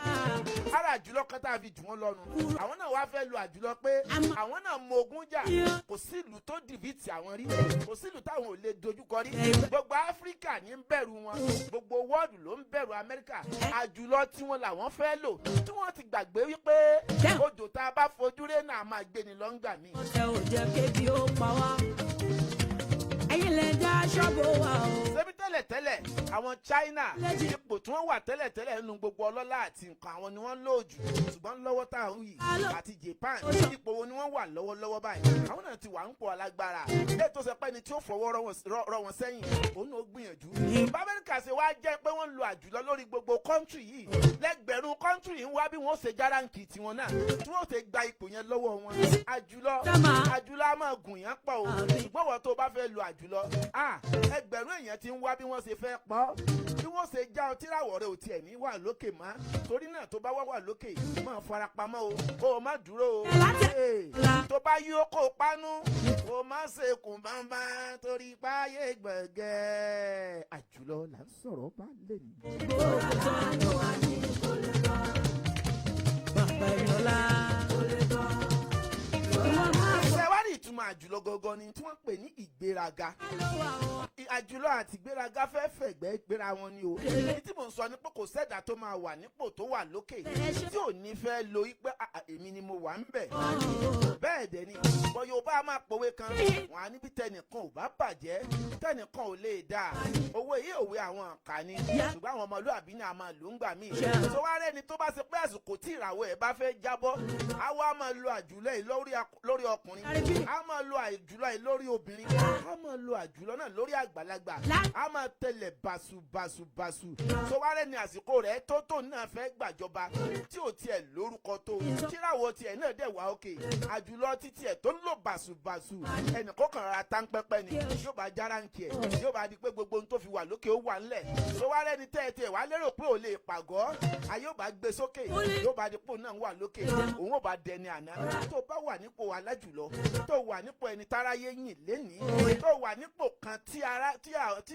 ara àjùlọ kan tá a fi jù wọ́n lọ́nu. Àwọn náà wá fẹ́ lo àjùlọ pé àwọn náà mọ ogun jà. Kò sí ìlú tó defeat àwọn rí, kò sí ìlú táwọn ò lè dojúkọ rí. Gbogbo Áfíríkà ní ń bẹ̀rù wọn, gbogbo world ló ń bẹ̀rù Amẹ́ríkà. Àjùlọ tí wọ́n làwọn fẹ́ lò, tí wọ́n ti gbàgbé wípé odò tá a bá fojú ré náà máa gbé ni lọ́ngbà míì. Ọ̀tẹ̀ ò jẹ́ kébi ó pa wá. Ẹ̀yin lẹ dá ṣọ́bù wa o. Ṣebí tẹ́lẹ̀tẹ́lẹ̀, àwọn China, ipò tí wọ́n wà tẹ́lẹ̀tẹ́lẹ̀ nínú gbogbo ọlọ́lá àti nǹkan, àwọn ni wọ́n lò jù. Ṣùgbọ́n lọ́wọ́ tá à ń yìí, àti Japan, ipò wo ni wọ́n wà lọ́wọ́lọ́wọ́ báyìí? Àwọn náà ti wà ń pọ̀ alágbára lẹ́yìn tó sọ pé ẹni tí ó fọwọ́ rọ́ wọn sẹ́yìn, òun náà ó gbìyànjú. Bá Amẹ́ríkà ṣe wá jẹ́ pé wọ́n lo àjùlọ lórí gbogbo country yìí, lẹ́gbẹ̀rún country ń wá bí wọ́n ṣe já rank tiwọn náà, tí wọ́n ṣe gba ipò yẹn lọ́wọ́ wọn. Àjùlọ, àjùlọ á máa gùn yẹn pọ̀ o. Ṣùgbọ́n wọ́n tó bá fẹ́ lo àjùlọ, ẹgbẹ̀rún èèyàn ti ń wá bí wọ́n ṣe fẹ́ pọ́, bí wọ́n ṣe já ọ tíràwọ̀ rẹ ò tiẹ̀ ní wà lókè mọ́. Torí náà, tó bá wá wà lókè, máa farapamọ́ o, kó o má dúró o. Tó bá yí ó, kó o pánú, kó o má ṣe kùn bámbá, torí páyé gbẹ̀gẹ́. Àjùlọ là ń sọ̀rọ̀ bá lè ní. Bàbá Ìlọlá. Ìwọ máa Ṣé wá rí ìtumọ̀ àjùlọ gangan ni tí wọ́n ń pè ní ìgbéraga. lọ wà o. Àjùlọ àti ìgbéraga fẹ́ fẹ̀gbẹ́ gbéra wọn ni o. Èyí tí mò ń sọ ni pé kò sẹ́dá tó máa wà nípò tó wà lókè tí ò ní fẹ́ lo pé "Ah, ah, èmi ni mo wà ń bẹ̀." Bẹ́ẹ̀. Bẹ́ẹ̀ dẹ̀ ni bọ́ Yorùbá máa pòwe kan, wọn á níbi tẹnìkan ò bá bàjẹ́, tẹnìkan ò lè dáa. Owó yìí, òwe àwọn kà ní, ṣùgbọ́n àwọn ọmọlúàbí náà máa lò ń gbà míì. Tó wá rẹ́ni tó bá ṣe pé àsìkò tí ìràwọ̀ ẹ̀ bá fẹ́ jábọ́, á wá máa lo àjùlọ yìí lórí ọkùnrin, á máa lo àjùlọ yìí lórí obìnrin, á máa lo àjùlọ náà lórí àgbàlagbà, á máa tẹlẹ̀ bàṣubàṣubàṣu. Tó wá rẹ́ni àsìkò rẹ̀ tó náà fẹ́ gbàjọba, tí ò tiẹ̀ lórúkọ tó, tíràwọ̀ tiẹ̀ náà dẹ̀ wá òkè, àjùlọ títí ẹ̀ tó ń lò bàṣubàṣu, ẹnì kọ́kàn ra tán pẹ́pẹ́ ni yóò bá jára ń kí ẹ̀, yóò bá di pé gbogbo ohun tó fi wà lókè ó wà ńlẹ̀. Tó wá rẹ́ni tẹ́ ẹ tiẹ̀ wá lérò pé ò lè pàgọ́, ayé ò bá gbé sókè, yóò bá di pò náà wà lókè, òun ò bá dẹni àná. Tó bá wà nípò alájùlọ, tó wà nípò ẹni táráyé yìn lénìí, tó wà nípò kan tí ara tí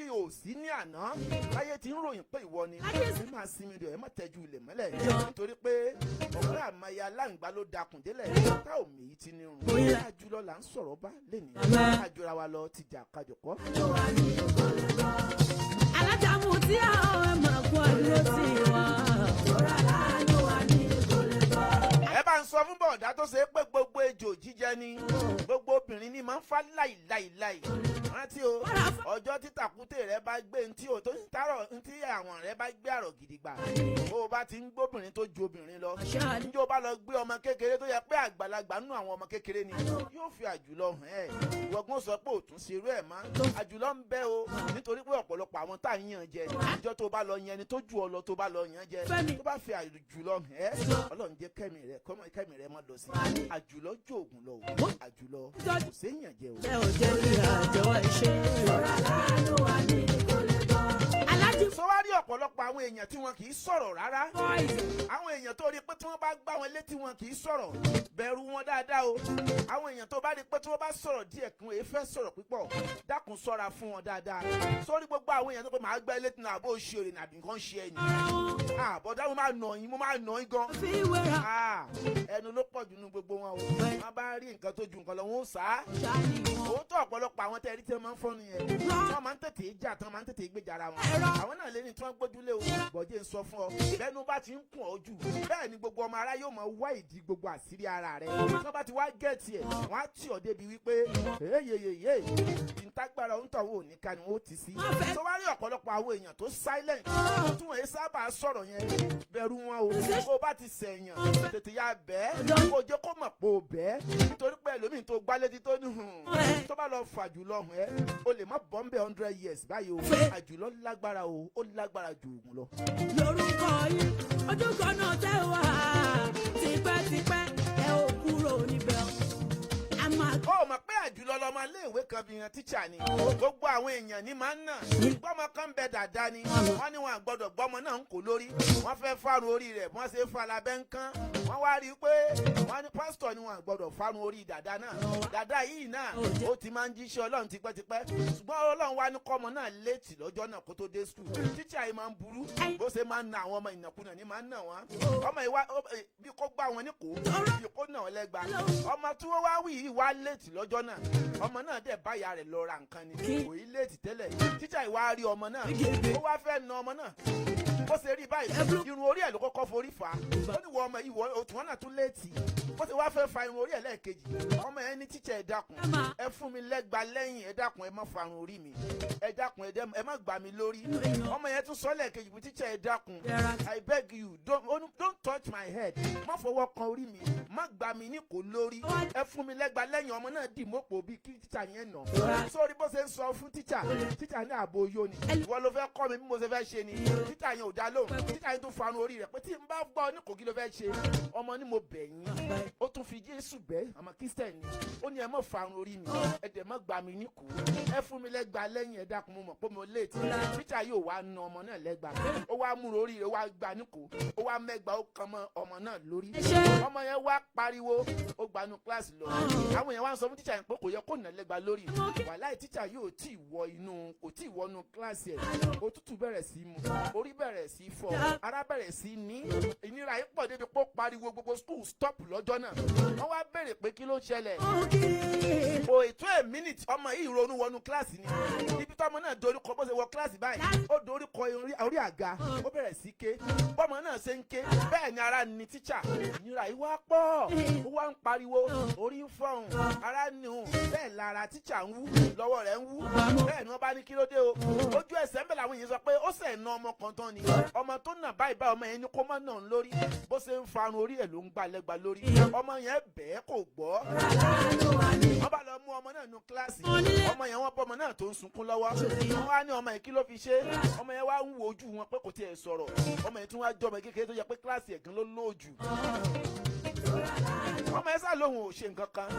ò sí ní àná, láyé tí ń ròyìn pé ìwọ ni, ẹ máa sinmi rẹ̀, ẹ má tẹ́jú ilẹ̀ mọ́lẹ̀, nítorí pé ọ̀rẹ́ àmàyà aláǹgbá ló dakùn délẹ̀ tá ò mèyí ti ní rùn. Àjùlọ là ń sọ̀rọ̀ bá lénìí, àjùra wa lọ ti jà kájọpọ̀. Alájàmú tí a ò ẹ máa kó àdúró sí wa. Tọ́ra láàánú wa ní kò lè bọ́. Ẹ bá ń sọ fún bọ̀dá tó ṣe é pé gbogbo ejò jíjẹ ni, gbogbo obìnrin ni máa ń fa láìláìláì. Rántí o, ọjọ́ tí tàkúté rẹ bá gbé ntí o tó ń tààrọ̀, ntí àwọn rẹ bá gbé àrọ̀ gidigba, bó o bá ti ń gbóbìnrin tó ju obìnrin lọ, njó bá lọ gbé ọmọ kékeré tó yẹ pé àgbàlagbà nínú àwọn ọmọ kékeré ni, yóò fi àjùlọ hàn ẹ́. Ìwọ̀gbọ́n sọ pé òtún ṣerú ẹ̀ mọ́. Àjùlọ ń bẹ o, nítorí pé ọ̀pọ̀lọpọ̀ àwọn tá à ń yàn jẹ, ìjọ tó bá lọ yan ẹni tó ju ọ lọ, tó bá lọ yàn jẹ, tó bá fi àjùlọ hàn ẹ́, Ọlọ́run jẹ́ kẹ́mi rẹ kọ́mọ kẹ́mi rẹ mọ́ lọ sí. Àjùlọ ju ògùn lọ o, àjùlọ kò séèyàn jẹ o. Ẹ ò jẹ́ kí àjọ ẹ ṣe. Tọ́ra láàánú wa ní kò lè bọ́. Alájí Sọ wá rí ọ̀pọ̀lọpọ̀ àwọn èèyàn tí wọn kì í sọ̀rọ̀ rárá, boys. àwọn èèyàn tó rí pé tí wọ́n bá gbá wọn létí wọn kì í sọ̀rọ̀, bẹ̀rù wọn dáadáa o. Àwọn èèyàn tó bá rí pé tí wọ́n bá sọ̀rọ̀ díẹ̀ kún èé fẹ́ sọ̀rọ̀ púpọ̀, dákun, ṣọ́ra fún wọn dáadáa. Sórí gbogbo àwọn èèyàn tó pé màá gbá ẹ létí náà, àbó ṣe èrè nàbí nǹkan ṣe ẹ̀yìn. Ara wọn Àbọ̀dá, mo máa nà yín, mo máa nà yín gan. fi wéra. Ah, ẹnu ló pọ̀ jù nínú gbogbo wọn o. Wọ́n bá rí nǹkan tó ju nǹkan lọ, wọ́n ó sá. Ṣáàní wọn. Òótọ́, ọ̀pọ̀lọpọ̀ àwọn tẹ́rí tí wọ́n máa ń fọ́nu yẹn, tí wọ́n máa ń tètè jà, tí wọ́n máa ń tètè gbèjà ara wọn, àwọn náà lé ní tí wọ́n gbójúlé o. Bọ̀dé ń sọ fún ọ, bẹ́ẹ̀nu bá ti ń kùn ọ́ jù, bẹ́ẹ̀ ni gbogbo ọmọ ará yóò máa wá ìdí gbogbo àṣírí ara rẹ̀. Tí wọ́n bá ti wá gẹ̀ẹ́tì ẹ̀, wọ́n á tì ọ́ débi wípé eyeyeye ìtagbára ń tọ̀wọ́ òní ká ni wọ́n ó ti sí. Tó wá rí ọ̀pọ̀lọpọ̀ àwọn èèyàn tó silent, tí wọ́n yé sábà sọ̀rọ̀ yẹn, bẹ̀rù wọn o. Bó o bá ti sẹ̀yàn, tètè ya bẹ́ẹ̀, kó o jẹ́ kó mọ̀ pé o bẹ́ẹ̀, nítorí pé ẹlòmíì tó gbá létí tó ní hùn, tó bá lọ fà jùlọ hùn ẹ́, o lè má bọ́ ń bẹ́ 100 years báyìí o. Àjùlọ lágbára o, ó lágbára ju òògùn lọ. Lórúkọ yìí, ojú kan náà tẹ́ wà tipẹ́tipẹ́, ẹ ò kúrò níbẹ̀ o. A máa Ó mọ̀ pé àjùlọ lọmọ iléèwé kan fi hàn tíṣà ni gbogbo àwọn èèyàn ní máa ń nà. Gbọ́mọ kan bẹ dáadáa ni wọ́n ní wọn àgbọ́dọ̀ gbọ́mọ náà ń kó lórí. Wọ́n fẹ́ fárun orí rẹ̀, wọ́n ṣe fa labẹ́ ń kán. Wọ́n wá rí i pé wọ́n ní pásítọ̀ ni wọn àgbọ́dọ̀ fárun orí dàda náà. Dàda yìí náà, ó ti máa ń jíṣẹ́ Ọlọ́run tipẹ́tipẹ́, ṣùgbọ́n Ọlọ́run wá ní kọ́mọ náà late lọ́jọ́ náà kó tó dé school. Tíṣà yìí máa ń burú, bó ṣe máa ń na àwọn ọmọ, ìnàkúnà ní máa ń nà wọ́n. Ọmọ yìí wá bí kó gbá wọn ní kó, bí kó nà wọ́n lẹ́gba. Ọmọ tí wọ́n wá wí yìí wá late lọ́jọ́ náà. Ọmọ náà dẹ̀ báyà rẹ̀ lọ ra nǹkan ni, kò í late tẹ́lẹ̀. Tíṣà yìí wá rí ọmọ náà, ó wá fẹ́ na ọmọ náà. Bó ṣe rí báyìí, irun orí ẹ̀ ló kọ́kọ́ forí fà á. Ó ní wọ ọmọ yìí, wọ òtún náà tún late. Bó ṣe wá fẹ́ fa irun orí ẹ̀ lẹ́ẹ̀kejì, ọmọ yẹn ní, "Tíṣà, ẹ dákun, ẹ fún mi lẹ́gba lẹ́yìn, ẹ dákun, ẹ má fa irun orí mi, ẹ dákun, ẹ má gbà mí lórí." Ọmọ yẹn tún sọ lẹ́ẹ̀kejì pé, "Tíṣà, ẹ dákun, I beg you, don't touch my head, má fọwọ́ kan orí mi, má gbà mí ní kò lórí, ẹ fún mi lẹ́gba lẹ́yìn." Ọmọ náà dì mọ́pò bí kí tíṣà yẹn nà. Sórí bó ṣe ń sọ fún tíṣà, tíṣà ní ààbò yó ni ìwọ ló fẹ́ kọ́ mi bí mo ṣe fẹ́ ṣe ni. Tíṣà yẹn ò dá lóhùn. Tíṣà yẹn tún fanu orí rẹ̀ pé tí n bá gbọ́ ní kò, kí ló fẹ́ ṣe? Ọmọ ní, "Mo bẹ̀ yín." Ó tún fi Jésù bẹ́, àmọ́ Christian ni. Ó ní, "Ẹ má farun orí mi, ẹ dẹ̀ má gbà mí ní kú, ẹ fún mi lẹ́gba lẹ́yìn, ẹ dákun, mo mọ̀ pé mo late." Tíṣà yóò wá na ọmọ náà lẹ́gba. Ó wá múra orí rẹ̀, ó wá gbà ní kú, ó wá mẹ́gba, ó kàn mọ́ ọmọ náà lórí. Ọmọ yẹn wá pariwo, ó gbanú kíláàsì lọ. Àwọn yẹn wá ń sọ fún tíṣà yẹn pé kò yẹ kó nà lẹ́gba lórí. Wàláì, tíṣà yóò tí ì wọ inú, kò tí ì wọnú kíláàsì ẹ̀, òtútù bẹ̀rẹ̀ sí í mu, orí bẹ̀rẹ̀ sí í fọ́, ara bẹ̀rẹ̀ sí í ní ìnira yìí pọ̀ débi pé ó pariwo, gbogbo school stop lọ́jọ́ náà. Wọ́n Wọ́n wá béèrè pé kí ló ṣẹlẹ̀. Òkè. Kò ètò ẹ̀ minute, ọmọ yìí ronú wọnú kíláàsì ni. Ibi tọ́mọ náà dorí kọ, bó ṣe wọ kíláàsì báyìí, ó dorí kọ orí àga, ó bẹ̀rẹ̀ sí ké. Bọ́mọ náà ṣe ń ké, bẹ́ẹ̀ ni ara ni tíṣà. Ìnira yìí wá pọ̀, ó wá ń pariwo, orí ń fọ́hùn, ara ń nìhun, bẹ́ẹ̀ lára tíṣà ń wú, lọ́wọ́ rẹ̀ ń wú. Bẹ́ẹ̀ ni wọ́n bá ní kí ló dé o. Ojú ẹsẹ̀ ń bẹ̀ làwọn èèyàn sọ pé ó sẹ̀ na ọmọ kan tán ni. Ọmọ tó nà báyìí báyìí, ọmọ yẹn ní kó má nà ń lórí. Bó ṣe ń farun orí ẹ̀ ló ń gbà lẹ́gba lórí. Ọmọ yẹn bẹ́ẹ̀ kò gbọ́. Wọ́n bá lọ mú ọmọ náà nu kíláàsì. Ọmọ yẹn, wọ́n bọ́ ọmọ náà tó ń sunkún lọ́wọ́. Wọ́n wá ní ọmọ yẹn, kí ló fi ṣe? Ọmọ yẹn wá ń wo ojú wọn pé kò tiẹ̀ sọ̀rọ̀. Ọmọ yẹn tún wá jọ ọmọ kékeré tó yẹ pé kíláàsì ẹ̀gán ló lóòjù. Ọmọ yẹn sá lóhùn ò ṣe nǹkan kan.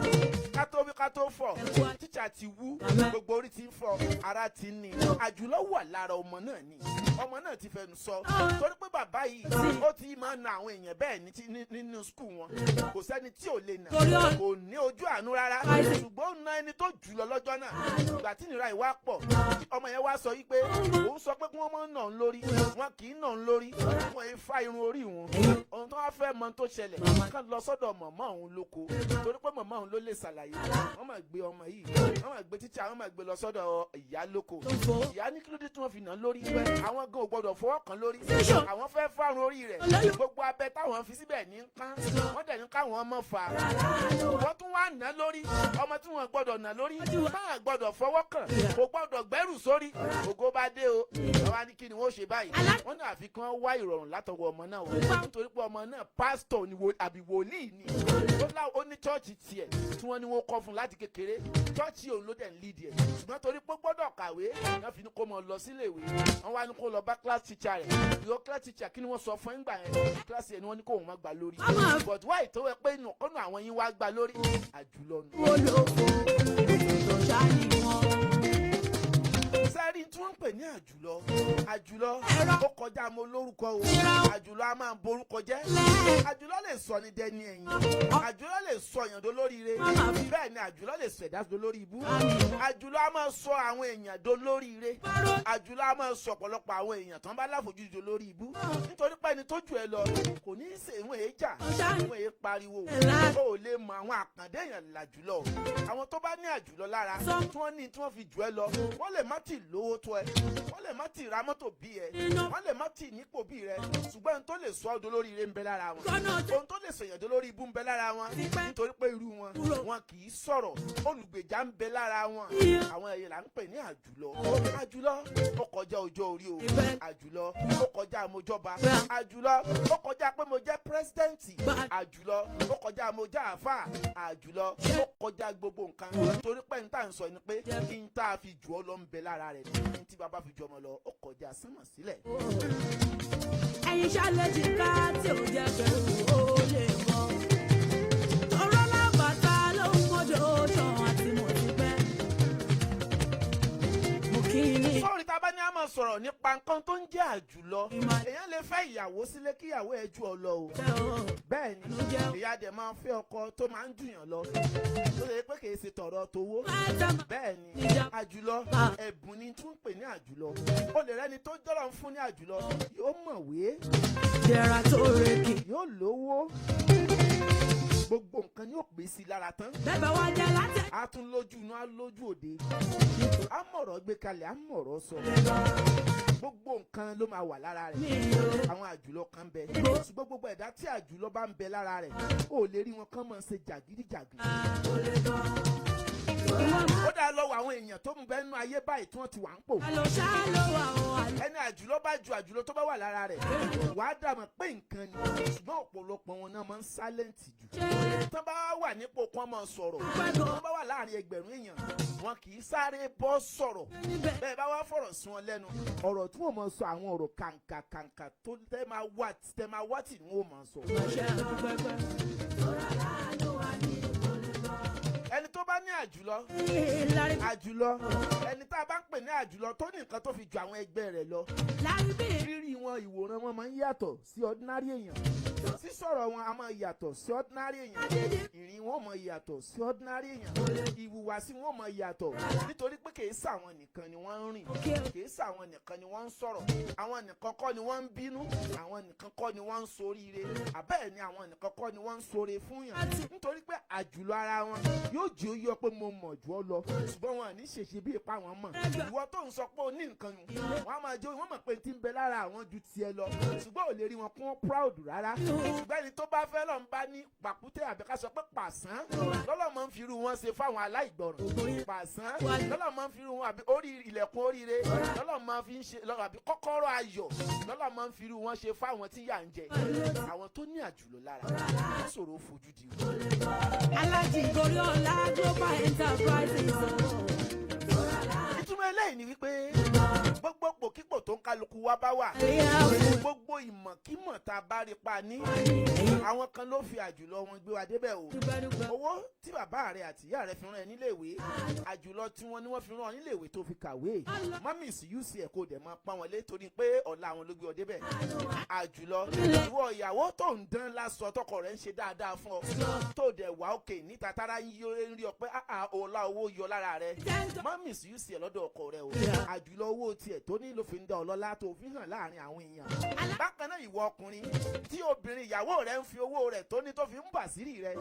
Ká tó wí ká tó fọ̀, tíṣà ti wú, gbogbo orí ti ń fọ, ara ti ń ní. Àjùlọ wà lára ọmọ náà ni. Ọmọ náà ti fẹnu sọ torí pé bàbá yìí, ó ti máa ń na àwọn èèyàn bẹ́ẹ̀ nínú school wọn. Kò sẹ́ni tí ò lè nà, kò ní ojú àánú rárá, ṣùgbọ́n ó na ẹni tó jù lọ lọ́jọ́ náà. Ìgbà tí ìnira ìwà pọ̀, ọmọ yẹn wá sọ yìí pé òun sọ pé kí wọ́n máa nà ń lórí. Wọn kì í nà ń lórí, wọn yìí fa irun orí wọn. Ohun tó wá fẹ́ mọ tó ṣẹlẹ̀, kán lọ sọ́dọ̀ mọ̀mọ́ òun lóko, torí pé mọ̀mọ́ òun ló lè ṣàlàyé. Wọ́n máa gbé ọmọ yìí, wọ́n máa gbé tíṣà, wọ́n máa gbé lọ sọ́dọ̀ ìyá lóko. Ìyá ní kí ló dé tí wọ́n fi nà án lórí? Àwọn gan ò gbọ́dọ̀ fọwọ́ kàn lórí, àwọn fẹ́ fárun orí rẹ̀. Gbogbo abẹ táwọn fi síbẹ̀ ní kán, wọ́n dẹ̀ ní káwọn ọmọ fà á, wọ́n tún wá nà lórí. Ọmọ tí wọ́n gbọ́dọ̀ nà lórí, máa gbọ́dọ̀ fọwọ́ kàn, kò gbọ́dọ̀ gbẹ́rù sórí. Ògo bá dé o. Àwa ní kí ni wọ́n ṣe báyìí? Wọ́n ní àfikún wá ìrọ̀rùn látọwọ́ ọmọ náà o, nítorí pé ọmọ náà, pásítọ̀ ni àbí wòlíì ni. Ó ní chọ́ọ̀chì tiẹ̀ tí wọ́n ní wọ́n kọ́ fún láti kékeré. Chọ́ọ̀chì òun ló dẹ̀ ń lead ẹ̀, ṣùgbọ́n torí pé gbọ́dọ̀ kàwé wọ́n fi ní kó mọ lọ sílé ìwé. Wọ́n wá ní kó lọ bá class teacher rẹ̀. Ìwọ class teacher, kí ni wọ́n sọ fún ẹ̀ngbà yẹn? Class yẹn ni wọ́n ní kó òun má gbà lórí, but why tó wẹ́ pé kọ́nù àwọn yín wá gbà lórí? Àjùlọ nù. Olófo tó ṣáà ní wọn. Sẹ́rí tí wọ́n ń pè ní àjùlọ, àjùlọ ó kọjá mo lórúkọ o. Àjùlọ a máa ń borúkọ jẹ́. Àjùlọ lè sọ ní dẹni ẹ̀yìn. Àjùlọ lè sọ èèyàn dolóríire, bẹ́ẹ̀ ni àjùlọ lè sọ ẹ̀dá dolórí ibú. Àjùlọ a máa sọ àwọn èèyàn dolóríire. Àjùlọ a máa sọ ọ̀pọ̀lọpọ̀ àwọn èèyàn tán bá láfojúdi dolórí ibú, nítorí pé ẹni tó jù ẹ lọ kò ní í ṣe ìwọ̀n èé jà, ìwọ̀n èé pariwo. O ò lè mọ àwọn àkàndé èèyàn làjùlọ. Àwọn tó bá ní àjùlọ lára, tí wọ́n ní tí wọ́n fi jù ẹ lọ, wọ́n lè má tì lówó tó ẹ, wọ́n lè má tì ra mọ́tò bí ẹ, wọ́n lè má tì nípò bí rẹ, ṣùgbọ́n ohun tó lè sọ ọ́ dolóríire ń bẹ lára wọn. Ohun tó lè sọ̀yàn dolórí ibú ń bẹ lára wọn, nítorí pé irú wọn, wọn kì í sọ̀rọ̀. Olùgbèjà ń bẹ lára wọn. Àwọn ẹ̀yẹ là ń pè ní àjùlọ. Àjùlọ ó kọjá ọjọ́ orí o. Àjùlọ ó kọjá mo jọba. Àjùlọ ó kọjá pé mo jẹ́ president. Àjùlọ ó kọjá mo jẹ́ àáfà. Àjùlọ ó kọjá gbogbo nǹkan, torí pé n tá n sọ ni pé kí n tá a fi jù ọ́ lọ ń bẹ lára rẹ̀. Ní tí bàbá fi jù ọmọ lọ, ó kọjá sánmọ̀ sílẹ̀. Ẹ̀yin ṣàlejò ká tí ò jẹ́ bẹ̀rù ó lè mọ́. Tọrọ lábàtà ló ń mọ́jọ́ ṣan àti mọ̀ ti pẹ́. Mo kí ni. Sọ́ọ̀rì, tá a bá ní a máa sọ̀rọ̀ nípa nǹkan tó ń jẹ́ àjùlọ, èèyàn lè fẹ́ ìyàwó sílé kíyàwó ẹ̀ ju ọ lọ o. Bẹ́ẹ̀ ni, ìyá dẹ̀ máa ń fẹ́ ọkọ tó máa ń jùyàn lọ, tó lè pé kìí ṣe tọ̀rọ̀ towó. Bẹ́ẹ̀ ni, àjùlọ ẹ̀bùn ni tún ń pè ní àjùlọ. O lè rẹ́ni tó jọ́rọ̀ ń fún ní àjùlọ, yóò mọ̀wé, Jẹra tó rèkì. yóò lówó, gbogbo nǹkan ni yóò pè sí i lára tán. Bẹ́ẹ̀ bá wá jẹ́ látẹ̀. A tún lójú inú, á lójú òde, á mọ̀rọ̀ gbé kalẹ̀, á mọ̀rọ̀ sọ, gbogbo nǹkan ló máa wà lára rẹ̀. Àwọn àjùlọ kan bẹ, ṣùgbọ́n gbogbo ẹ̀dá tí àjùlọ bá ń bẹ lára rẹ̀, ó lè rí wọn kán máa ṣe jàgídíjàgídí. Ó dáa lọ́wọ́ àwọn èèyàn tó ń bẹ nínú ayé báyìí tí wọ́n ti wà ń pò. Àlọ́ ṣá ló wà ó àlọ́. Ẹni àjùlọ bá ju àjùlọ tó bá wà lára rẹ̀, wàá dàmọ̀ pé nǹkan ni, ṣùgbọ́n ọ̀pọ̀lọpọ̀ wọn náà máa ń silent jù. Tán bá wà nípò kan máa sọ̀rọ̀, tán bá wà láàrin ẹgbẹ̀rún èèyàn, wọn kì í sáré bọ́ sọ̀rọ̀. Bẹ́ẹ̀ bá wá fọ̀rọ̀ sí wọn lẹ́nu, ọ̀rọ̀ tí wọ́n máa sọ, àwọn ọ̀rọ̀ kàǹkà kàǹkà tó tẹ́ máa wá tẹ́ máa wá tì ní wọ́n máa sọ. Ṣe àdúpẹ́pẹ́. Ẹni tó bá ní àjùlọ, àjùlọ, ẹni tá a bá ń pè ní àjùlọ tó ní nǹkan tó fi ju àwọn ẹgbẹ́ rẹ̀ lọ, rírì wọn, ìwòran wọn máa ń yàtọ̀ sí ordinary èèyàn. Sísọ̀rọ̀ wọn a máa yàtọ̀ sí ordinary èèyàn. Ìrìn wọn máa yàtọ̀ sí ordinary èèyàn. Ìhùwàsí wọn máa yàtọ̀, nítorí pé kìí sàwọn nìkan ni wọ́n ń rìn, kìí sàwọn nìkan ni wọ́n ń sọ̀rọ̀, àwọn nìkan kọ́ ni wọ́n ń bínú, àwọn nìkan kọ́ ni wọ́n ń soríire, àbẹ́ẹ̀ ni àwọn nìkan kọ́ ni wọ́n ń sore fún yàn. Nítorí pé àjùlọ ara wọn yóò jẹ́ ó yọ pé mo mọ̀ jù ọ́ lọ, ṣùgbọ́n wọn ní ṣèṣe bí ipa wọn mọ̀. Ìwọ tó ń sọ pé o ní nǹkan nù, wọ́n á máa jẹ́ wọ́n mọ̀ pé tí ń bẹ lára àwọn ju tiẹ̀ lọ, ṣùgbọ́n ò lè rí wọn kún proud rárá. Ṣùgbọ́n ẹni tó bá fẹ́ lọ́n bá ní pàkúté, àbí ká sọ pé pàṣán lọ́lọ́ máa ń fi irú wọn ṣe fáwọn aláìgbọràn. Pàṣán lọ́lọ́ máa ń fi irú wọn, àbí orí ilẹ̀kùn oríire lọ́lọ́ máa fi ń ṣe, àbí kọ́kọ́rọ́ ayọ̀ lọ́lọ́ máa ń fi irú wọn ṣe fáwọn tí yà ń jẹ. Àwọn tó ní àjùlọ lára wọ́n ṣòro fojú di wọn. Alájì Goriola Global Enterprises. Ìtumọ̀ eléyìí ni wípé gbogbo pòkípò tó ń kálukú wa bá wà, gbogbo ìmọ̀kímọ̀ tá a bá rí pa ní, àwọn kan ló fi àjùlọ wọn gbé wa débẹ̀ o. Owó tí bàbá rẹ àti ìyá rẹ fi rán ẹ níléèwé, àjùlọ tí wọ́n ní wọ́n fi rán ọ níléèwé tó fi kàwé. Mummy sí uc ẹ̀ kó dẹ̀ máa pọ́n wọn lé, torí pé ọ̀la àwọn ló gbé ọ débẹ̀. Àjùlọ ìwọ ìyàwó tó ń dán lásọ, tọkọ rẹ ń ṣe dáadáa fún ọ, tó dẹ̀ wá òkè níta, tára ń yí ń rí ọ pé ọlá owó yọ lára rẹ. Mummy sí uc ẹ̀ lọ́dọ̀ ọkọ rẹ o. Àjùlọ owó tiẹ̀ tó ní ló fi ń dá ọ lọ́lá tó fi hàn láàrin àwọn èèyàn. Bákan náà, ìwọ ọkùnrin tí obìnrin ìyàwó rẹ ń fi owó rẹ̀ tó ní tó fi ń bàṣírí rẹ,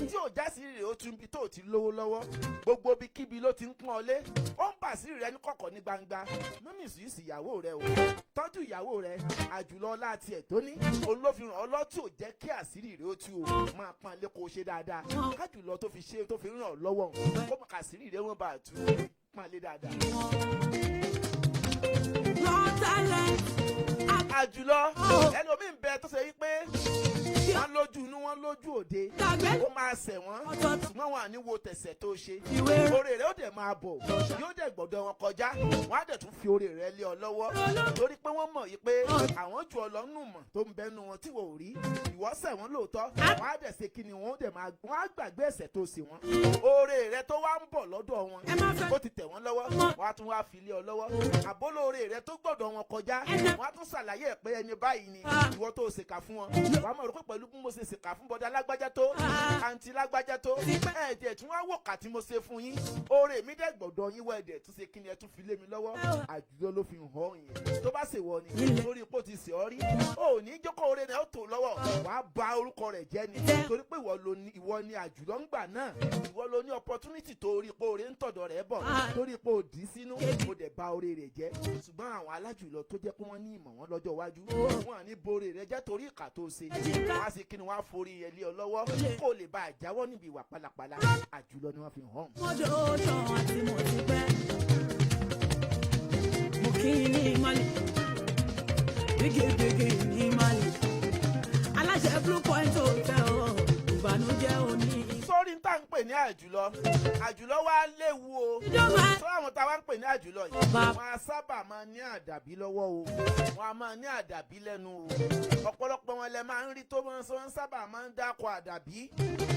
tí ò jásírí rẹ, ó tún bí tó ti lówó lọ́wọ́, gbogbo ibikíbi ló ti ń pọ́n ọ lé, ó ń bàṣírí rẹ ní kọ̀kọ̀ ní gbangba. Mummy sí ìyàwó rẹ o, tọ́jú ìyàwó rẹ. Àjùlọ ọlá tiẹ̀ tó ní òun ló fi ràn ọ́ lọ́, tí ò jẹ́ kí àṣírí rẹ ó tú o. Máa pọ́n lé, kó o ṣe dáadáa, kájùlọ tó fi ṣe tó fi ràn ọ́ lọ́wọ́, kó mọ̀ kàṣírí rẹ wọ́n bá a tú. Pọ́n lé dáadáa. Raw talent. Àjùlọ ẹlòmíín bẹ tó ṣe wípé wọ́n lójú inú, wọ́n lójú òde. Tàgbẹ́. Ó máa ṣẹ̀ wọ́n, ṣùgbọ́n wọn à ní wo tẹ̀sẹ̀ tó ṣe. Ìwé. Oore rẹ̀ ó dẹ̀ máa bọ̀, yóò dẹ̀ gbọ́dọ̀ wọn kọjá, wọ́n á dẹ̀ tún fi oore rẹ̀ lé ọ lọ́wọ́, torí pé wọ́n mọ̀ yìí pé àwọn jù ọ lọ́nù mọ̀ tó ń bẹnu wọn tí wọ́n ò rí. Ìwọ ṣẹ̀ wọ́n lóòótọ́, wọ́n á dẹ̀ ṣe kí ni, wọ́n dẹ̀ máa wọ́n á gbàgbé ẹ̀ṣẹ̀ tó ṣe wọ́n. Oore rẹ̀ tó wá ń bọ̀ lọ́dọ̀ wọn, Ẹ má fẹ́. ó ti tẹ̀ wọ́n lọ́wọ́, wọ́n á tún wá fi lé ọ lọ́wọ́. Àbólóore rẹ̀ tó gbọ́dọ̀ wọn kọjá, wọ́n á tún ṣàlàyé ẹ̀ pé ẹni báyìí ni ìwọ tó ṣèkà fún wọn. Wàá mọ̀ rò pé pẹ̀lú bí mo ṣe ṣèkà fún bọ́dá lágbájá tó, àǹtí lágbájá tó, ẹ̀ẹ́dẹ̀ tí wọ́n á wò kà tí mo ṣe fún yín, oore mi dẹ̀ gbọ́dọ̀ yín wọ, ẹ̀dẹ̀ tún ṣe kí ni, ẹ tún fi lé mi lọ́wọ́. Àjùlọ ló fi hàn yẹn. Tó bá ṣèwọ ni, torí pé ó ti ṣe ọ́ rí, ó ní jókòó, oore rẹ̀ ó tó lọ́wọ́, wàá bà orúkọ rẹ̀ jẹ́ ni, torí pé ìwọ ló ní, ìwọ ni àjùlọ ń gbà náà, ìwọ ló ní opportunity tó rí pé oore ń tọ̀dọ̀ rẹ̀ bọ̀, torí pé ó dì í sínú, ó dẹ̀ bà oore rẹ̀ jẹ́. Ṣùgbọ́n àwọn alájùlọ tó jẹ́ pé wọ́n ní ìmọ̀ wọn lọ́jọ́ iwájú, wọn à ní boore rẹ̀ jẹ́ torí ìkà tó ṣe. Wọ́n á sì kí ni, wọ́n á forí ẹ lé ọ lọ́wọ́, kó lè bá àjáwọ́ níbi ìwà pálapàla. Àjùlọ ni wọ́n fi hàn. Mọ́jọ́ tán àti mo ti pẹ́. Mo kí ní Mali, bígébígé ní Mali. Aláṣẹ Blue Point Hotel, ìbànújẹ́ òní. Sórí ń tà ń pè ní àjùlọ, àjùlọ wa léwu o. Ìjọba. Sọ àwọn tá a wá ń pè ní àjùlọ yìí, wọn a sábà máa ní àdàbí lọ́wọ́ o, wọn a máa ní àdàbí lẹ́nu o. Ọ̀pọ̀lọpọ̀ wọn lẹ máa ń rí tó máa ń sọ, wọn sábà máa ń dákọ̀ àdàbí.